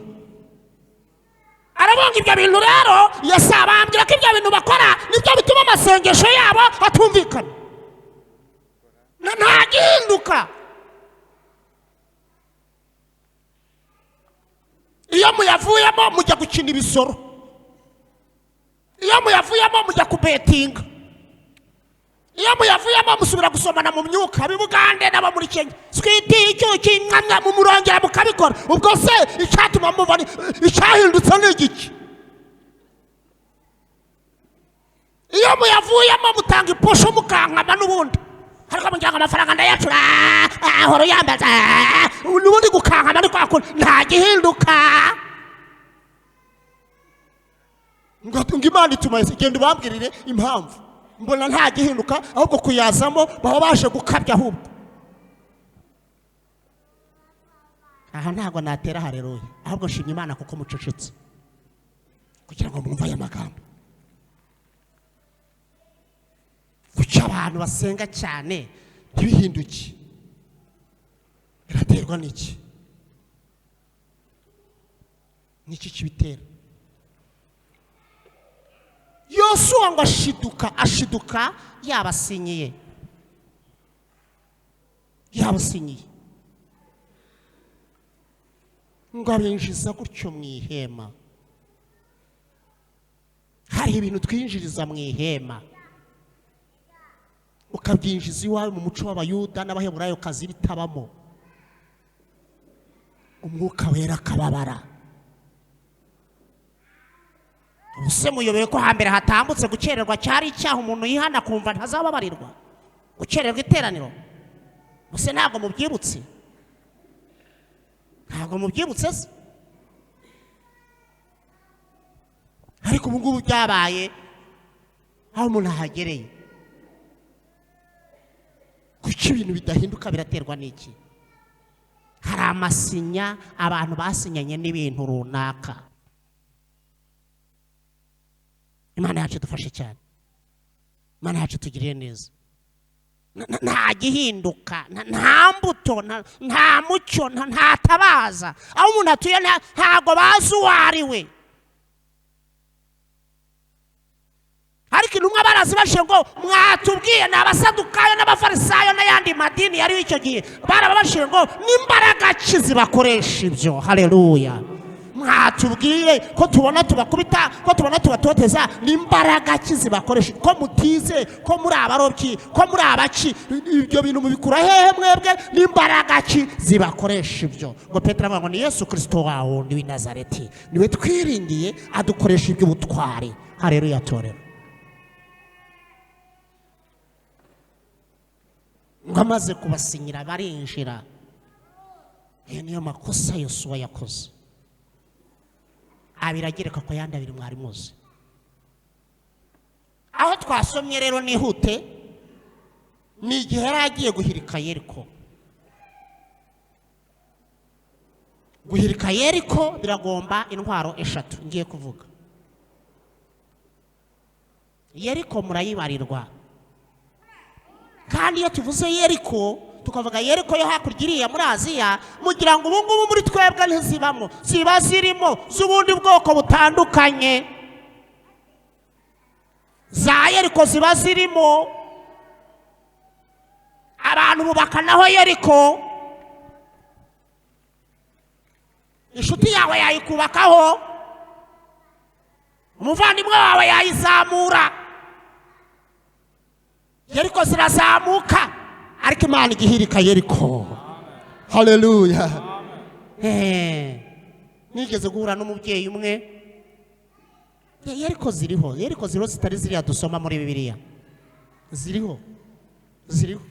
Arabonga ibyo bintu rero, Yesu abambwira ko ibyo bintu bakora nibyo bituma amasengesho yabo atumvikana, ntagihinduka. Iyo muyavuyemo mujya gukina ibisoro, iyo muyavuyemo mujya kubetinga, Iyo muyavuyemo musubira gusomana mu myuka, b'Ibugande n'abo muri Kenya, sweetie, icyuki, mwamwa, mumurongera mukabikora. Ubwo se icyatuma muva icyahindutse ni igiki? Iyo muyavuyemo mutanga iposho mukankama n'ubundi, ariko mugira ngo amafaranga ndayacura, ahora uyambaza n'ubundi gukankama ni kwa kundi, nta gihinduka. Ngo Imana ituma genda ubambwirire impamvu mbona nta gihinduka, ahubwo kuyazamo baba baje gukabya. Ahubwo aha ntabwo natera haleluya, ahubwo nshimye Imana kuko mucecetse kugira ngo mwumve aya magambo. Kuki abantu basenga cyane ntibihinduke? Biraterwa n'iki? Niki kibitera? Yosuwa ngo ashiduka yabasinyiye, yabasinyiye ngo abinjiza gutyo mu ihema. Hari ibintu twinjiriza mu ihema, ukabyinjiza iwawe mu muco w'Abayuda n'Abaheburayo kazi bitabamo, Umwuka Wera akababara. Ubuse muyobeye ko hambere hatambutse gukererwa cyari icyaha, umuntu yihana kumva ntazababarirwa gukererwa iteraniro? Ubuse ntabwo mubyibutse? Ntabwo mubyibutse se? Ariko ubu ngubu byabaye aho umuntu ahagereye. Kuki ibintu bidahinduka? Biraterwa n'iki? Hari amasinya abantu basinyanye n'ibintu runaka. Imana yacu idufashe cyane, Imana yacu itugiriye neza. Nta gihinduka, nta mbuto, nta mucyo, nta tabaza. Aho umuntu atuye ntabwo bazi uwo ari we. Ariko intumwa barazibajije ngo mwatubwiye, ni Abasadukayo n'Abafarisayo n'ayandi madini yari icyo gihe, barababajije ngo n'imbaraga ki zibakoresha ibyo? Haleluya. Mwatubwiye ko tubona tubakubita, ko tubona tubatoteza, n'imbaraga ki zibakoresha? Ko mutize, ko muri abarobyi, ko muri abaci, ibyo bintu mubikura hehe mwebwe? N'imbaraga ki zibakoresha ibyo? Ngo Petero avuga ngo ni Yesu Kristo wa wundi w'i Nazareti, niwe twiringiye adukoresha iby'ubutwari. Haleluya torero. Ngo amaze kubasinyira barinjira. Ayo niyo makosa Yosuwa yakoze. Abiri agereka ku yandi abiri mwari muzi. Aho twasomye rero nihute, ni igihe yari agiye guhirika Yeriko. Guhirika Yeriko biragomba intwaro eshatu ngiye kuvuga. Yeriko murayibarirwa. Kandi iyo tuvuze Yeriko tukavuga Yeriko yo hakurya iriya muri Aziya, mugira ngo ubu ngubu muri twebwe ntizibamo, ziba zirimo z'ubundi bwoko butandukanye. Za Yeriko ziba zirimo, abantu bubaka naho Yeriko. Inshuti yawe yayikubakaho, umuvandimwe wawe yayizamura. Yeriko zirazamuka, ariko Imana igihirika Yeriko. Haleluya. Nigeze guhura n'umubyeyi umwe. Yeriko ziriho, Yeriko ziriho zitari ziriya dusoma muri Bibiliya. Ziriho, ziriho,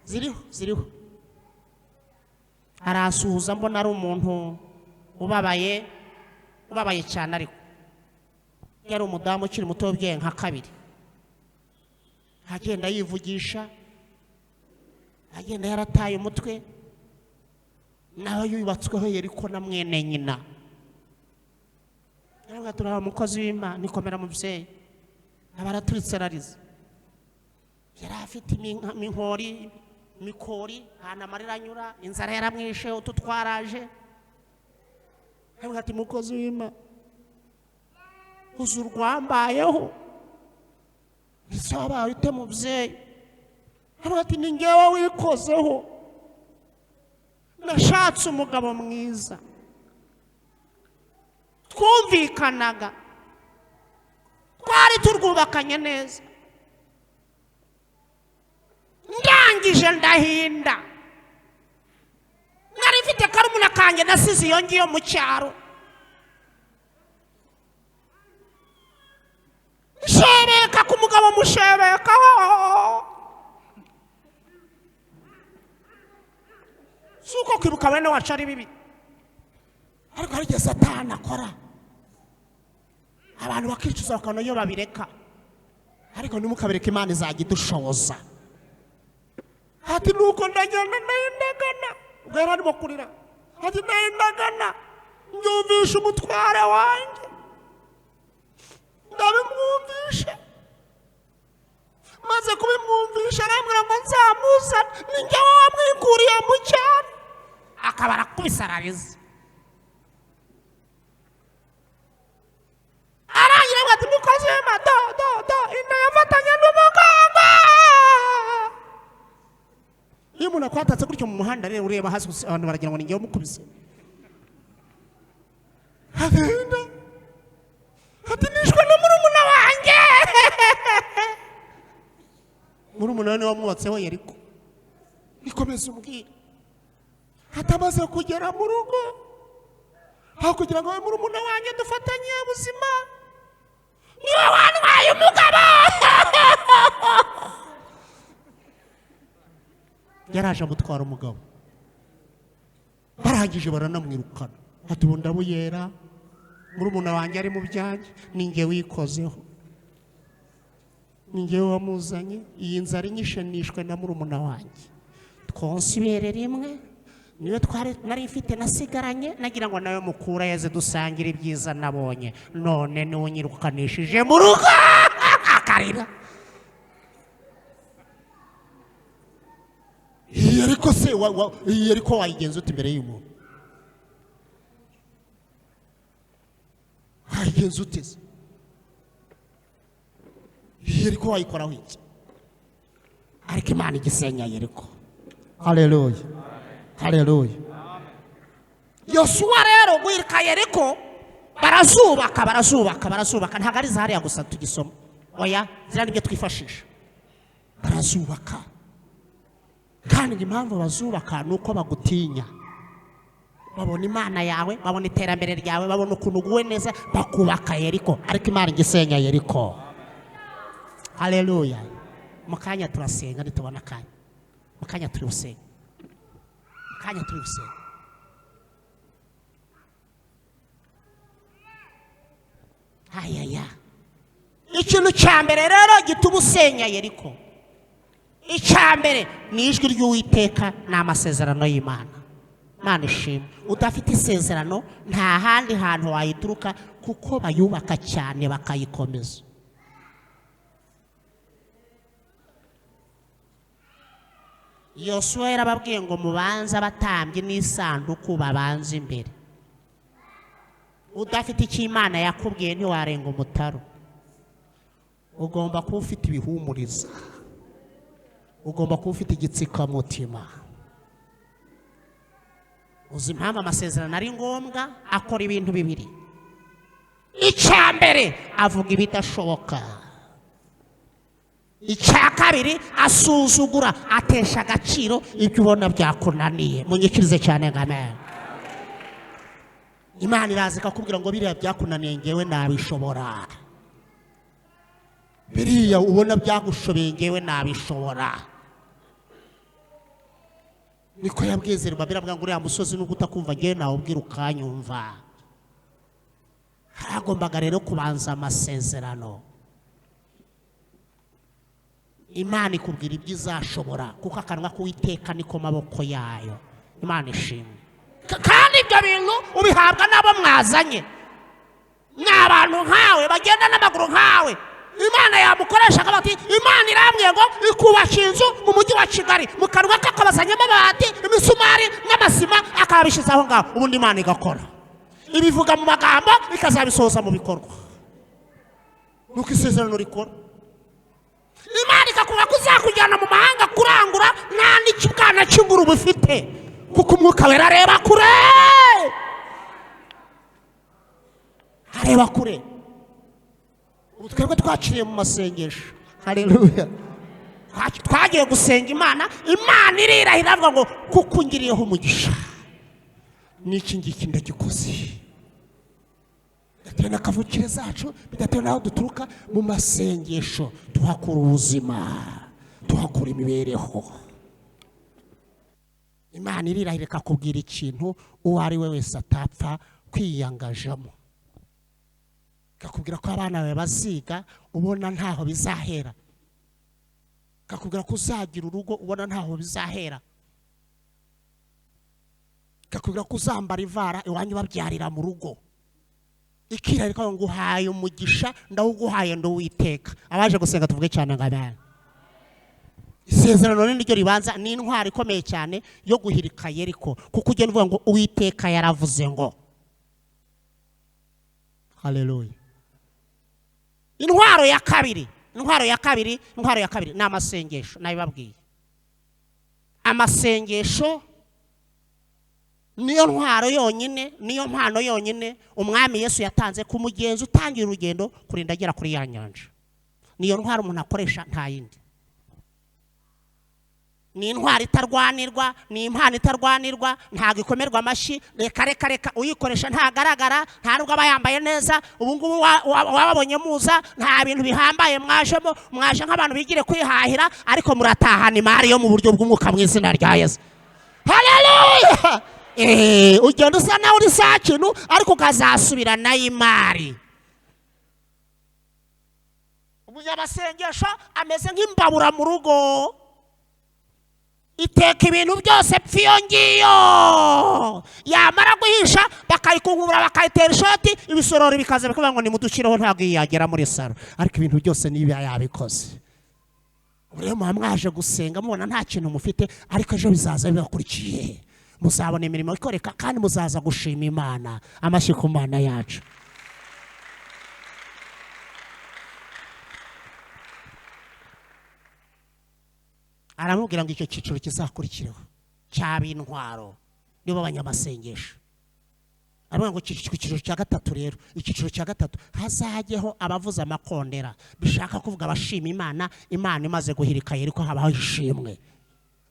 ziriho, ziriho. Arasuhuza mbona ari umuntu ubabaye, ubabaye cyane, ariko yari umudamu ukiri muto w'ubwenge nka kabiri. Agenda yivugisha, agenda yarataye umutwe, naho yubatsweho Yeriko na mwene nyina. Naravuga turaba umukozi w'Imana, nikomera mubyeyi. Abaraturitse ararize. Yari afite iminkori, mikori, ahantu amarira anyura, inzara yaramwishe, utu twaraje. Naravuga ati mukozi w'Imana, uzi urwambayeho, ese wabaye ute mubyeyi? Naravuga ati ni njyewe wikozeho, nashatse umugabo mwiza, twumvikanaga, twari turwubakanye neza, Ndangije ndahinda, nari mfite karumuna kanjye nasize iyo ngiyo mu cyaro. Nshebeka ku mugabo, mushebeka si uko kwibuka bene wacu ari bibi, ariko hari igihe Satani akora abantu bakicuza bakabona iyo babireka, ariko ntimukabereke, Imana izajya idushoboza. Ati nuko ndagenda ndahindagana, ubwo yari arimo kurira, ati ndahindagana mbyumvisha umutware wanjye, ndabimwumvisha, maze kubimwumvisha arambwira ngo nzamuzane, ni njyewe wamwikuriye mu cyaro. Akaba arakubise ararize, arangira avuga ati mukozi w'Imana, do do do, inda yafatanye n'umuganga. Iyo umuntu akwatatse gutyo mu muhanda rero ureba hasi gusa, abantu baragira ngo ni njyewe umukubise. Agahinda, ati nishwe na murumuna wanjye. Murumuna we niwe wamwubatseho Yeriko. Nikomeza umbwira, atamaze kugera mu rugo, aho kugira ngo abe murumuna wanjye dufatanye ubuzima, niwe wantwaye umugabo. Yaraje amutwara umugabo, barangije baranamwirukana. Ati ubu ndabuyera, murumuna wanjye ari mu byanjye, ni njye wikozeho, ni njye wamuzanye, iyi nzara inyishe nishwe na murumuna wanjye. Twonse ibere rimwe, niyo twari nari mfite nasigaranye, nagira ngo nawe mukura yaze dusangire ibyiza nabonye, none niwe unyirukanishije mu rugo. Akarira. Iyi ariko se iyi ariko wayigenza ute imbere y'umuntu? Wayigenza ute se? Iyi ariko wayikoraho iki? Ariko Imana igisenya Yeriko. Haleluya, haleluya. Yosuwa rero guhirika Yeriko, barazubaka barazubaka barazubaka, ntabwo ari zahariya gusa tugisoma, oya, ziriya nibyo twifashisha. Barazubaka, kandi impamvu bazubaka ni uko bagutinya, babona Imana yawe, babona iterambere ryawe, babona ukuntu uguwe neza, bakubaka Yeriko. Ariko Imana igisenya Yeriko. Haleluya. Mu kanya turasenga, nitubona akanya, mu kanya turi busenga, mu kanya turi busenga. Ayaya, ikintu cya mbere rero gituma usenya Yeriko, icya mbere ni ijwi ry'Uwiteka, ni amasezerano y'Imana. Imana ishimwe. Udafite isezerano nta handi hantu wayituruka, kuko bayubaka cyane bakayikomeza. Yosuwa yarababwiye ngo mubanze abatambyi n'isanduku babanze imbere. Udafite icyo Imana yakubwiye ntiwarenga umutaro. Ugomba kuba ufite ibihumuriza, ugomba kuba ufite igitsikamutima. Uzi impamvu amasezerano ari ngombwa? Akora ibintu bibiri. Icya mbere, avuga ibidashoboka. Icya kabiri, asuzugura, atesha agaciro ibyo ubona byakunaniye. Munyikirize cyane ngo amen. Imana iraza ikakubwira ngo biriya byakunaniye ngewe nabishobora, biriya ubona byagushobeye ngewe nabishobora. Niko yabwiye Zerubabeli, avuga ngo uriya musozi nubwo utakumva ngewe nawubwira ukanyumva. Hagombaga rero kubanza amasezerano. Imana ikubwira ibyo izashobora, kuko akanwa k'Uwiteka niko maboko yayo. Imana ishimwe. Kandi ibyo bintu ubihabwa n'abo mwazanye, ni abantu nkawe bagenda n'amaguru nkawe. Imana yamukoresha akavuga ati Imana irambwiye ngo ikubaka inzu mu mujyi wa Kigali, mu kanwa ke akabazanyemo amabati, imisumari n'amasima, akabishyize aho ngaho. Ubundi Imana igakora, ibivuga mu magambo ikazabisohoza mu bikorwa. Nuko isezerano rikora. Imana ikakubwira ko izakujyana mu mahanga kurangura, nta n'ikibwana cy'ingurube ufite, kuko Umwuka Wera areba kure, areba kure. Ubu twebwe twaciriye mu masengesho. Haleluya. Twagiye gusenga Imana, Imana irirahira avuga ngo kuko ungiriyeho umugisha n'iki ngiki ndagikoze. Bidatewe na kavukire zacu, bidatewe n'aho duturuka, mu masengesho tuhakura ubuzima, tuhakura imibereho. Imana irirahira ikakubwira ikintu uwo ari we wese atapfa kwiyangajamo, ikakubwira ko abana bawe baziga ubona ntaho bizahera, ikakubwira ko uzagira urugo ubona ntaho bizahera, ikakubwira ko uzambara ivara iwanyu babyarira mu rugo, ikirahira ngo nguhaye umugisha, ndawuguhaye nduwiteka. Abaje gusenga tuvuge cyane ngo amen. Isezerano ni ryo ribanza, ni intwaro ikomeye cyane yo guhirika Yeriko, kuko ugenda uvuga ngo Uwiteka yaravuze ngo. Haleluya. Intwaro ya kabiri, intwaro ya kabiri, intwaro ya kabiri ni amasengesho. Nabibabwiye, amasengesho niyo ntwaro yonyine, niyo mpano yonyine Umwami Yesu yatanze ku mugenzi utangira urugendo kurinda agera kuri ya nyanja. Niyo ntwaro umuntu akoresha, nta yindi. Ni intwaro itarwanirwa, ni impano itarwanirwa, ntabwo ikomerwa amashyi. Reka reka reka, uyikoresha ntagaragara, nta nubwo aba yambaye neza. Ubu ngubu wababonye muza, nta bintu bihambaye mwajemo, mwaje nk'abantu bigire kwihahira, ariko muratahana imari yo mu buryo bw'umwuka mu izina rya Yesu. Haleluya. Ugenda usa nawe uri saa kintu, ariko ukazasubira nayo imari. Umunyamasengesho ameze nk'imbabura mu rugo, iteka ibintu byose pfiyo ngiyo, yamara guhisha bakayikungura, bakayitera ishoti, ibisorori bikaza bikavuga ngo nimudushyireho, ntabwo yagera muri saro, ariko ibintu byose niba yabikoze. Rero muba mwaje gusenga mubona nta kintu mufite, ariko ejo bizaza bibakurikiye, muzabona imirimo ikoreka kandi muzaza gushima Imana. Amashyi ku Mana yacu. Aramubwira ngo icyo cyiciro kizakurikireho cy'ab'intwaro nibo abanyamasengesho. Aravuga ngo icyiciro cya gatatu rero, icyiciro cya gatatu hazajyeho abavuza amakondera, bishaka kuvuga abashima Imana, Imana imaze guhirika Yeriko habaho ishimwe.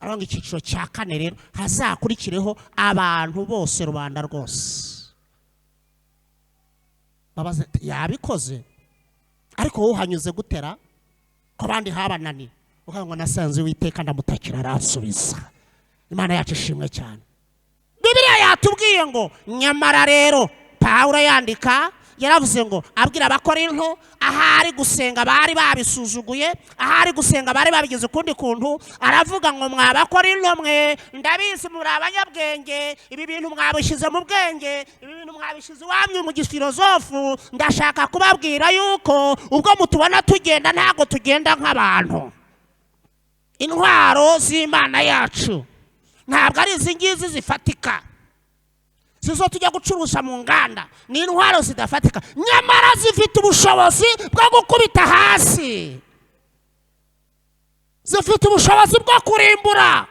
Aravuga ngo icyiciro cya kane rero hazakurikireho abantu bose, rubanda rwose. Babaze yabikoze, ariko wowe uhanyuze gutera ko abandi habananiye, ukavuga ngo nasanze Uwiteka ndamutakira aransubiza. Imana yacu ishimwe cyane. Bibiliya yatubwiye ngo nyamara rero Pawulo yandika yaravuze ngo abwira Abakorinto, ahari gusenga bari babisuzuguye, ahari gusenga bari babigize ukundi kuntu, aravuga ngo mwa Bakorinto mwe, ndabizi muri abanyabwenge, ibi bintu mwabishyize mu bwenge, ibi bintu mwabishyize iwanyu mu gifilozofu, ndashaka kubabwira yuko ubwo mutubona tugenda ntabwo tugenda nk'abantu. Intwaro z'Imana yacu ntabwo ari izi ngizi zifatika, sizo tujya gucuruza mu nganda, ni intwaro zidafatika, nyamara zifite ubushobozi bwo gukubita hasi, zifite ubushobozi bwo kurimbura,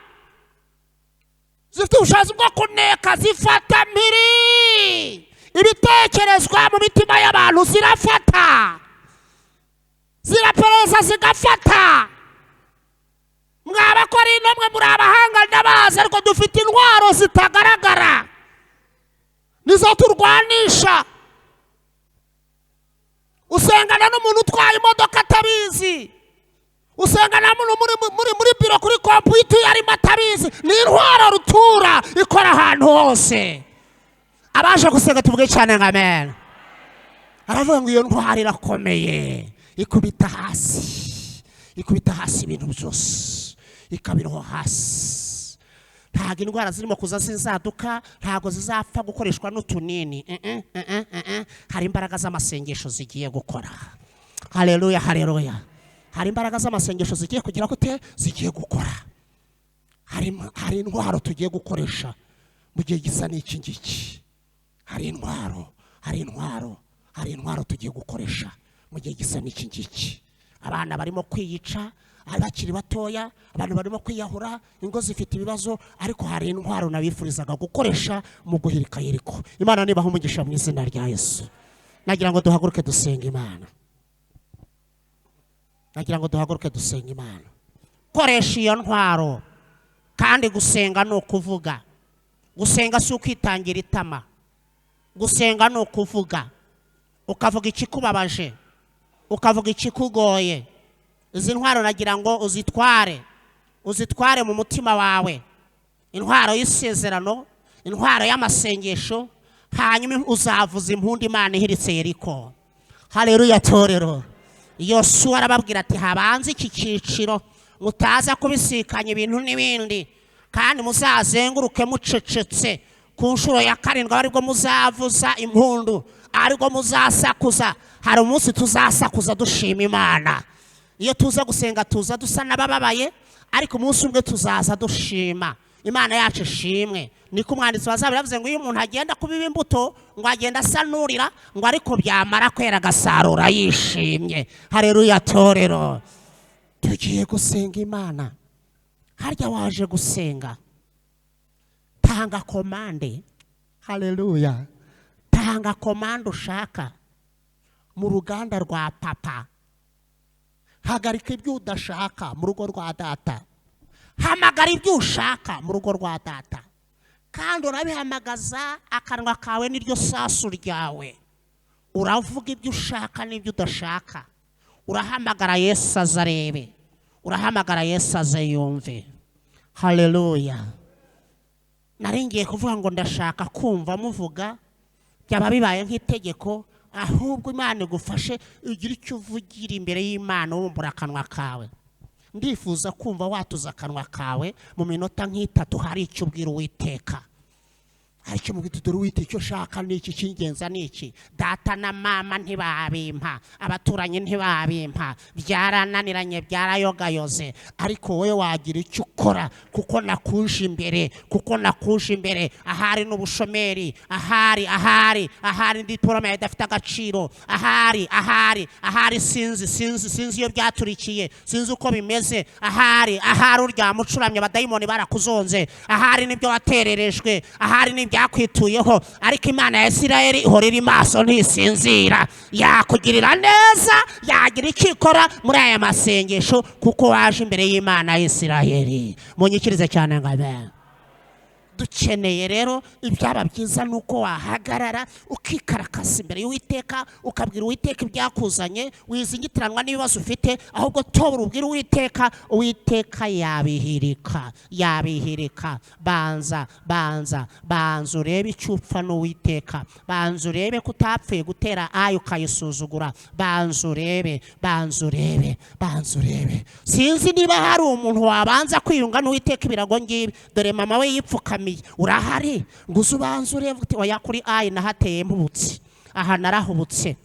zifite ubushobozi bwo kuneka, zifata mpiri ibitekerezwa mu mitima y'abantu, zirafata, zirapereza, zigafata. Mwa Bakorinto mwe muri abahanga ndabazi, ariko dufite intwaro zitagaragara, nizo turwanisha. Usengana n'umuntu utwaye imodoka atabizi, usengana n'umuntu muri biro kuri kompiyuta yarimo atabizi. Ni intwaro rutura ikora ahantu hose. Abaje gusenga tuvuge cyane ngo amen. Aravuga ngo iyo ntwaro irakomeye, ikubita hasi, ikubita hasi ibintu byose, ikabiroho hasi. Ntabwo indwara zirimo kuza zizaduka, ntabwo zizapfa gukoreshwa n'utunini. Hari imbaraga z'amasengesho zigiye gukora. Haleluya, haleluya. Hari imbaraga z'amasengesho zigiye kugira gute? Zigiye gukora. Hari intwaro tugiye gukoresha mu gihe gisa n'iki ngiki. Hari intwaro, hari intwaro, hari intwaro tugiye gukoresha mu gihe gisa n'iki ngiki. Abana barimo kwiyica bakiri batoya, abantu barimo kwiyahura, ingo zifite ibibazo, ariko hari intwaro nabifurizaga gukoresha mu guhirika Yeriko. Imana nibaha umugisha mu izina rya Yesu. Nagira ngo duhaguruke dusenga Imana. Nagira ngo duhaguruke dusenga Imana. Koresha iyo ntwaro. Kandi gusenga ni ukuvuga. Gusenga si ukwitangira itama. Gusenga ni ukuvuga, ukavuga ikikubabaje, ukavuga ikikugoye. Izi ntwaro nagira ngo uzitware, uzitware mu mutima wawe, intwaro y'isezerano, intwaro y'amasengesho. Hanyuma uzavuza impundu Imana ihiritse Yeriko. Haleluya torero. Yosuwa arababwira ati habanze iki cyiciro, mutaza kubisikanya ibintu n'ibindi, kandi muzazenguruke mucecetse. Ku nshuro ya karindwi aribwo muzavuza impundu, aribwo muzasakuza. Hari umunsi tuzasakuza dushima Imana. Iyo tuza gusenga tuza dusa n'abababaye, ariko umunsi umwe tuzaza dushima Imana yacu. Ishimwe. Niko umwanditsi wa Zaburi yavuze ngo iyo umuntu agenda kubiba imbuto, ngo agenda asa n'urira, ngo ariko byamara kwera agasarura yishimye. Haleluya torero. Tugiye gusenga Imana. Harya waje gusenga, tanga commande. Haleluya. Tanga commande ushaka mu ruganda rwa papa. Hagarika ibyo udashaka mu rugo rwa data. Hamagara ibyo ushaka mu rugo rwa data, kandi urabihamagaza. Akanwa kawe niryo sasu ryawe. Uravuga ibyo ushaka n'ibyo udashaka. Urahamagara Yesu aze arebe, urahamagara Yesu aze yumve. Haleluya. Nari ngiye kuvuga ngo ndashaka kumva muvuga, byaba bibaye nk'itegeko. Ahubwo Imana igufashe ugire icyo uvugira imbere y'Imana, wumbura akanwa kawe. Ndifuza kumva watuza akanwa kawe mu minota nk'itatu, hari icyo ubwira Uwiteka, hari icyo mubwira. Dore Uwiteka, icyo ushaka ni iki, cy'ingenzi ni iki. Data na mama ntibabimpa, abaturanyi ntibabimpa, byarananiranye, byarayogayoze, ariko wowe wagira icyo ukora, kuko nakuje imbere, kuko nakuje imbere. Ahari n'ubushomeri, ahari, ahari, ahari diporome yawe idafite agaciro, ahari, ahari, ahari, sinzi, sinzi, sinzi iyo byaturikiye, sinzi uko bimeze, ahari, ahari uryama ucuramye, abadayimoni barakuzonze, ahari nibyo watererejwe, ahari n'ibyakwituyeho, ariko Imana ya Isirayeli ihora iri maso, ntisinzira. Yakugirira neza, yagira icyo ikora muri aya masengesho, kuko waje imbere y'Imana ya Isirayeli. Munyikirize cyane ngo amen. Dukeneye rero, ibyaba byiza ni uko wahagarara ukikarakasa imbere y'Uwiteka, ukabwira Uwiteka ibyakuzanye. Wizingitiranwa n'ibibazo ufite, ahubwo tobora ubwira Uwiteka. Uwiteka yabihirika, yabihirika. Banza, banza, banza urebe icyo upfa n'Uwiteka. Banza urebe ko utapfuye gutera ayo ukayisuzugura. Banza urebe, banza urebe, banza urebe. Sinzi niba hari umuntu wabanza kwiyunga n'Uwiteka. Ibirago ngibi, dore mama we yipfukamiye. Urahari ngo uze ubanze urebe uti oya, kuri ayi nahateye mpubutse, aha narahubutse.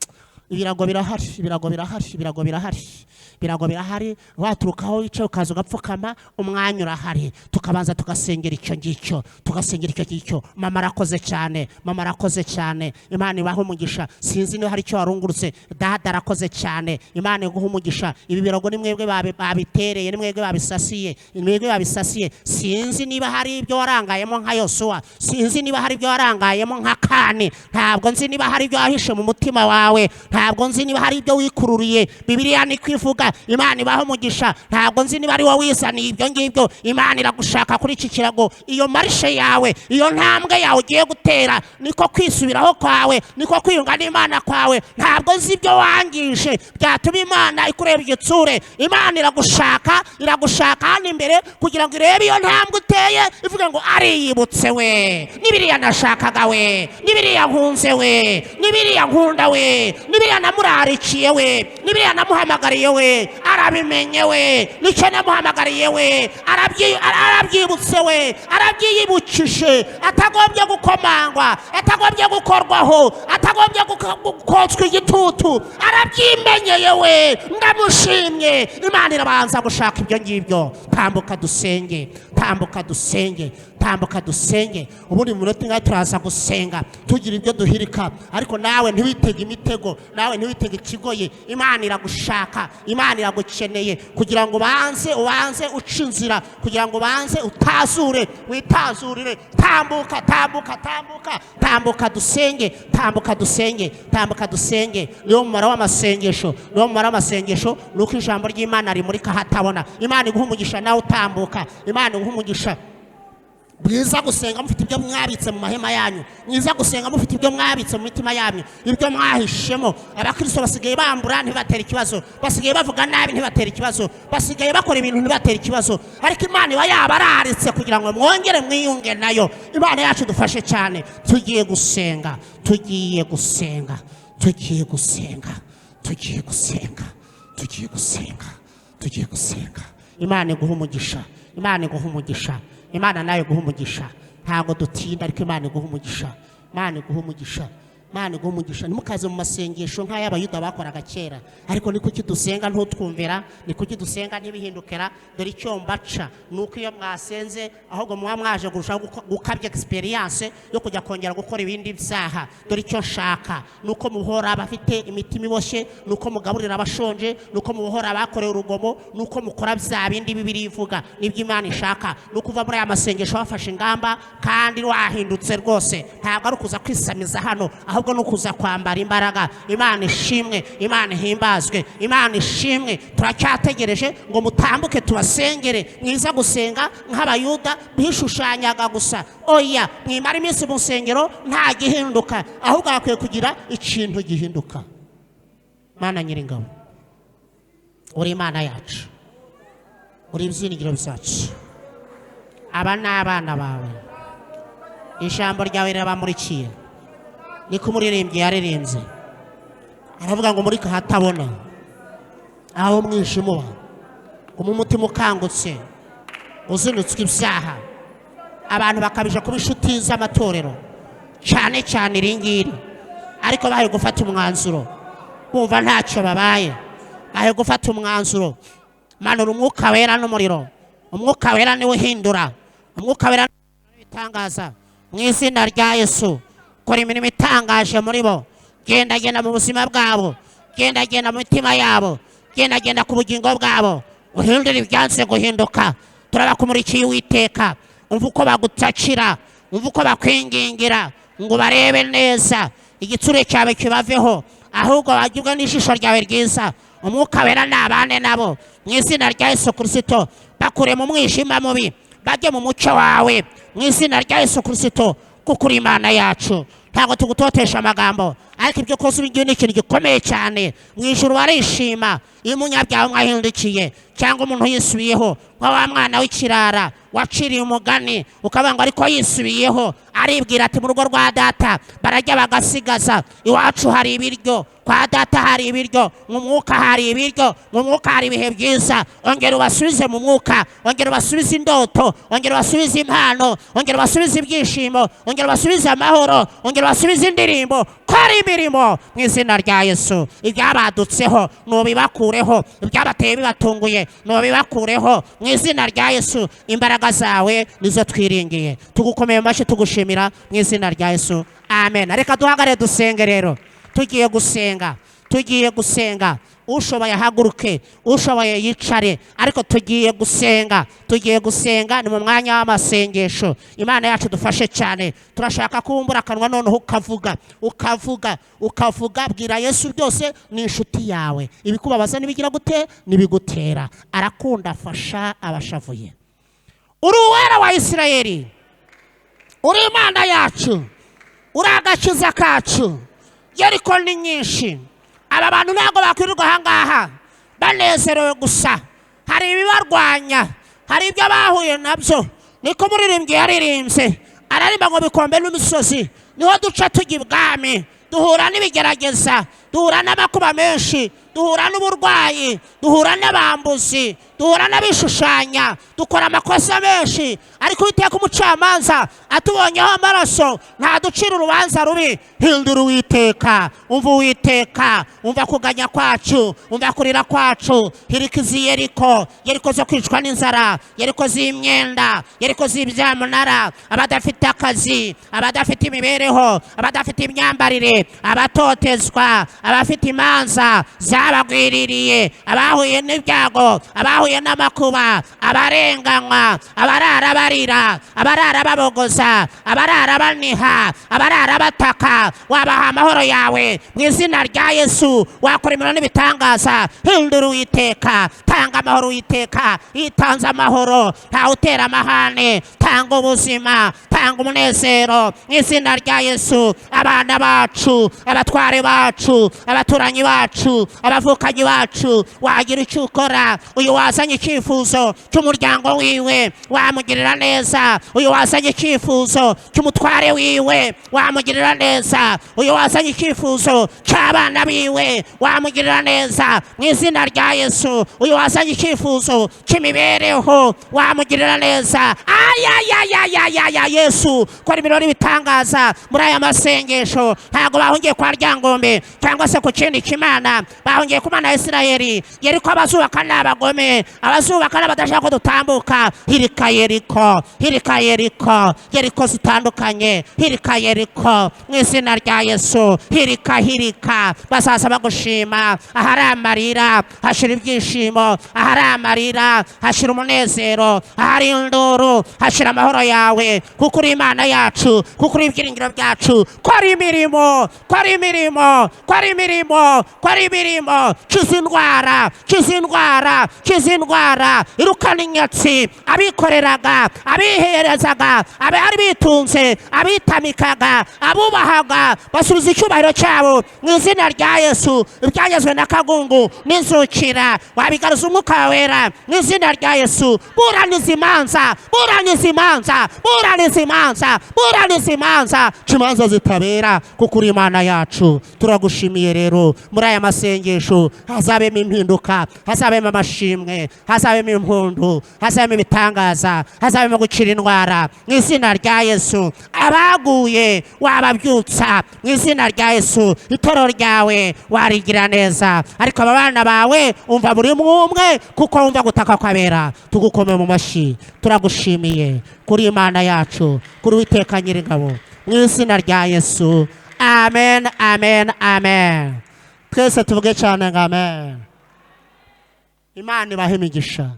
Ibirago birahari, ibirago birahari, ibirago birahari, ibirago birahari. Waturuka aho wicaye ukaza ugapfukama, umwanya urahari, tukabanza tugasengera icyo ngicyo, tugasengera icyo ngicyo. Mama arakoze cyane, mama arakoze cyane, Imana ibahe umugisha. Sinzi niba hari icyo warungurutse. Dada arakoze cyane, Imana iguhe umugisha. Ibi birago ni mwebwe babitereye, ni mwebwe babisasiye, ni mwebwe babisasiye. Sinzi niba hari ibyo warangayemo nka Yosuwa, sinzi niba hari ibyo warangayemo nka Kani. Ntabwo nzi niba hari ibyo wahishe mu mutima wawe, ntabwo nzi niba hari ibyo wikururiye. Bibiliya niko ivuga. Imana ibahe umugisha. Ntabwo nzi niba ari wowe wizaniye ibyo ngibyo. Imana iragushaka kuri iki kirago. Iyo marche yawe, iyo ntambwe yawe ugiye gutera, niko kwisubiraho kwawe, niko kwiyunga n'Imana kwawe. Ntabwo nzi ibyo wangije byatuma Imana ikureba igitsure. Imana iragushaka, iragushaka hano imbere kugira ngo irebe iyo ntambwe uteye, ivuge ngo ariyibutse we, n'ibiriya nashakaga we, n'ibiriya nkunze we, n'ibiriya nkunda we, n'ibiriya namurarikiye we, n'ibiriya namuhamagariye we, arabimenye we, nicyo namuhamagariye we, arabyibutse we, arabyiyibukije, atagombye gukomangwa, atagombye gukorwaho, atagombye kotswa igitutu, arabyimenyeye we, ndamushimye. Imana irabanza gushaka ibyo ngibyo. Tambuka dusenge, tambuka dusenge. Tambuka dusenge. Ubundi mu minota ingahe turaza gusenga tugira ibyo duhirika, ariko nawe ntiwitege imitego, nawe ntiwitege ikigoye. Imana iragushaka, Imana iragukeneye kugira ngo ubanze uce inzira, kugira ngo ubanze utazure, witazurire. Tambuka, tambuka, tambuka, tambuka dusenge, tambuka dusenge, tambuka dusenge. Niwo mumaro w'amasengesho, niwo mumaro w'amasengesho, ni uko ijambo ry'Imana rimurika hatabona. Imana iguha umugisha nawe utambuka, Imana iguha umugisha. Mwiza gusenga mufite ibyo mwabitse mu mahema yanyu, mwiza gusenga mufite ibyo mwabitse mu mitima yanyu, ibyo mwahishemo. Abakristo basigaye bambura ntibatere ikibazo, basigaye bavuga nabi ntibatere ikibazo, basigaye bakora ibintu ntibatere ikibazo, ariko Imana iba yabararitse kugira ngo mwongere mwiyunge nayo. Imana yacu dufashe cyane. Tugiye gusenga, tugiye gusenga, tugiye gusenga, tugiye gusenga, tugiye gusenga, tugiye gusenga. Imana iguha umugisha, Imana iguha umugisha, Imana nawe iguha umugisha. Ntabwo dutinda, ariko Imana iguha umugisha, Imana iguha umugisha, Imana iguha umugisha. Ntimukaze mu masengesho nk'ay'Abayuda bakoraga kera. Ariko ni kuki dusenga ntutwumvira? Ni kuki dusenga ntibihindukira? Dore icyo mbaca ni uko iyo mwasenze ahubwo muba mwaje kurushaho gukabya experience yo kujya kongera gukora ibindi byaha. Dore icyo nshaka ni uko muhora abafite imitima iboshye, ni uko mugaburira abashonje, ni uko muhora abakorewe urugomo, ni uko mukora bya bindi Bibiliya ivuga. Nibyo Imana ishaka, ni uko uva muri aya masengesho wafashe ingamba kandi wahindutse rwose. Ntabwo ari ukuza kwisamiza hano, ahubwo ni ukuza kwambara imbaraga. Imana ishimwe, Imana ihimbazwe, Imana ishimwe. Turacyategereje ngo mutambuke tubasengere. Mwiza gusenga nk'Abayuda bishushanyaga gusa. Oya, mwimara iminsi mu nsengero nta gihinduka, ahubwo hakwiye kugira ikintu gihinduka. Mana Nyiringabo, uri Imana yacu, uri ibyiringiro byacu. Aba ni abana bawe, ijambo ryawe rirabamurikiye. Niko umuririmbyi yaririmbye, aravuga ngo murika ahatabona, aho umwijima uba, ngo umutima ukangutse uzinutswe ibyaha. Abantu bakabije kuba inshuti z'amatorero, cyane cyane iri ngiri, ariko baje gufata umwanzuro bumva ntacyo babaye. Baje gufata umwanzuro. Manura umwuka wera n'umuriro. Umwuka wera niwe uhindura, umwuka wera ibitangaza. Mu izina rya Yesu, kora imirimo itangaje muri bo. Genda genda mu buzima bwabo, genda genda mu mitima yabo, genda genda ku bugingo bwabo, uhindure ibyanze guhinduka. Turabakumurikiye Uwiteka. Umva uko bagutakira, umva uko bakwingingira ngo barebe neza, igitsure cyawe kibaveho, ahubwo bagirwe n'ijisho ryawe ryiza. Umwuka wera nabane nabo mu izina rya Yesu Kristo. Bakure mu mwijima mubi bajye mu mucyo wawe mu izina rya Yesu Kristo, kuko uri Imana yacu. Ntabwo tugutotesha amagambo, ariko ibyo koze ubigiye ni ikintu gikomeye cyane. Mu ijuru barishima iyo umunyabyaha umwe ahindukiye cyangwa umuntu yisubiyeho, nka wa mwana w'ikirara waciriye umugani ukavuga ngo ariko yisubiyeho, aribwira ati mu rugo rwa data barajya bagasigaza, iwacu hari ibiryo, kwa data hari ibiryo, mu mwuka hari ibiryo, mu mwuka hari ibihe byiza. Ongera ubasubize mu mwuka, ongera ubasubize indoto, ongera ubasubize impano, ongera ubasubize ibyishimo, ongera ubasubize amahoro, ongera ubasubize indirimbo. Kora imirimo mu izina rya Yesu. Ibyabadutseho nubibakureho, ibyabateye bibatunguye nubibakureho mu izina rya Yesu. Imbaraga zawe nizo twiringiye. Tugukomeye amashyi, tugushimira mu izina rya Yesu, amen. Reka duhagare dusenge rero. Tugiye gusenga, tugiye gusenga. Ushoboye ahaguruke, ushoboye yicare, ariko tugiye gusenga, tugiye gusenga. Ni mu mwanya w'amasengesho. Imana yacu dufashe cyane. Turashaka kubumbura akanwa noneho ukavuga, ukavuga, ukavuga. Bwira Yesu byose, ni inshuti yawe. Ibikubabaza nibigira gute nibigutera, arakunda, afasha abashavuye. Uri Uwera wa Isirayeli, uri Imana yacu, uri agakiza kacu. Yeriko ni nyinshi. Aba bantu ntabwo bakwirirwa aha ngaha banezerewe gusa, hari ibibarwanya, hari ibyo bahuye nabyo. Niko umuririmbyi yaririmbye, ararimba ngo bikombe n'imisozi niho duca tujya ibwami, duhura n'ibigerageza, Duhura n'amakuba menshi, duhura n'uburwayi, duhura n'abambuzi, duhura n'abishushanya, dukora amakosa menshi, ariko Uwiteka umucamanza atubonyeho amaraso ntaducira urubanza rubi. Hindura Uwiteka, umva Uwiteka, umva kuganya kwacu, umva kurira kwacu. Hirika izi Yeriko, Yeriko zo kwicwa n'inzara, Yeriko z'imyenda, Yeriko z'ibyamunara, abadafite akazi, abadafite imibereho, abadafite imyambarire, abatotezwa, abafite imanza zabagwiririye, abahuye n'ibyago, abahuye n'amakuba, abarenganywa, abarara barira, abarara babogoza, abarara baniha, abarara bataka. Wabaha amahoro yawe mu izina rya Yesu, wakora imirimo n'ibitangaza. Hindura Uwiteka, tanga amahoro Uwiteka. Itanze amahoro ntawe utera amahane. Tanga ubuzima, tanga umunezero mu izina rya Yesu. Abana bacu, abatware bacu, abaturanyi bacu, abavukanyi bacu, wagira icyo ukora. Uyu wazanye icyifuzo cy'umuryango wiwe, wamugirira neza. Uyu wazanye icyifuzo cy'umutware wiwe, wamugirira neza. Uyu wazanye icyifuzo cy'abana biwe, wamugirira neza mu izina rya Yesu. Uyu wazanye icyifuzo cy'imibereho, wamugirira neza. Ayayayayaya, Yesu, kora imirimo n'ibitangaza muri aya masengesho. Ntabwo bahungiye kwa Ryangombe cyangwa se ku kindi kimana, bahungiye ku Mana ya Isirayeli. Yeriko abazubaka ni abagome, abazubaka ni abadashaka ko dutambuka. Hirika Yeriko, hirika Yeriko, Yeriko zitandukanye, hirika Yeriko mu izina rya Yesu. Hirika, hirika, bazaza bagushima. Ahari amarira hashira ibyishimo, ahari amarira hashira umunezero, ahari induru hashira amahoro yawe, kuko uri Imana yacu, kuko uri ibyiringiro byacu. Kora imirimo, kora imirimo, kora imirimo, kora imirimo. Kiza indwara, kiza indwara, kiza indwara, irukana inyatsi, abikoreraga, abiherezaga, abari bitunze, abitamikaga, abubahaga, basubiza icyubahiro cyabo mu izina rya Yesu. Ibyagezwe na kagungu n'inzukira wabigaruza umwuka wera mu izina rya Yesu. Buraniza imanza, buraniza imanza, buraniza imanza, buraniza imanza, ca imanza zitabera, kuko uri Imana yacu. Turagushimiye rero, muri aya masengesho hazabemo impinduka, hazabemo amashimwe, hazabemo impundu, hazabemo ibitangaza, hazabemo gukira indwara mu izina rya Yesu. Abaguye wababyutsa mu izina rya Yesu. Itorero ryawe warigira neza, ariko aba bana bawe umva buri umwe, kuko wumva gutaka kwabera. Tugukome mu mashyi, turagushimiye kuri Imana yacu, kuri Uwiteka Nyiringabo, mu izina rya Yesu. Amen, amen, amen. Twese tuvuge cyane ngo amen. Imana ibahe imigisha.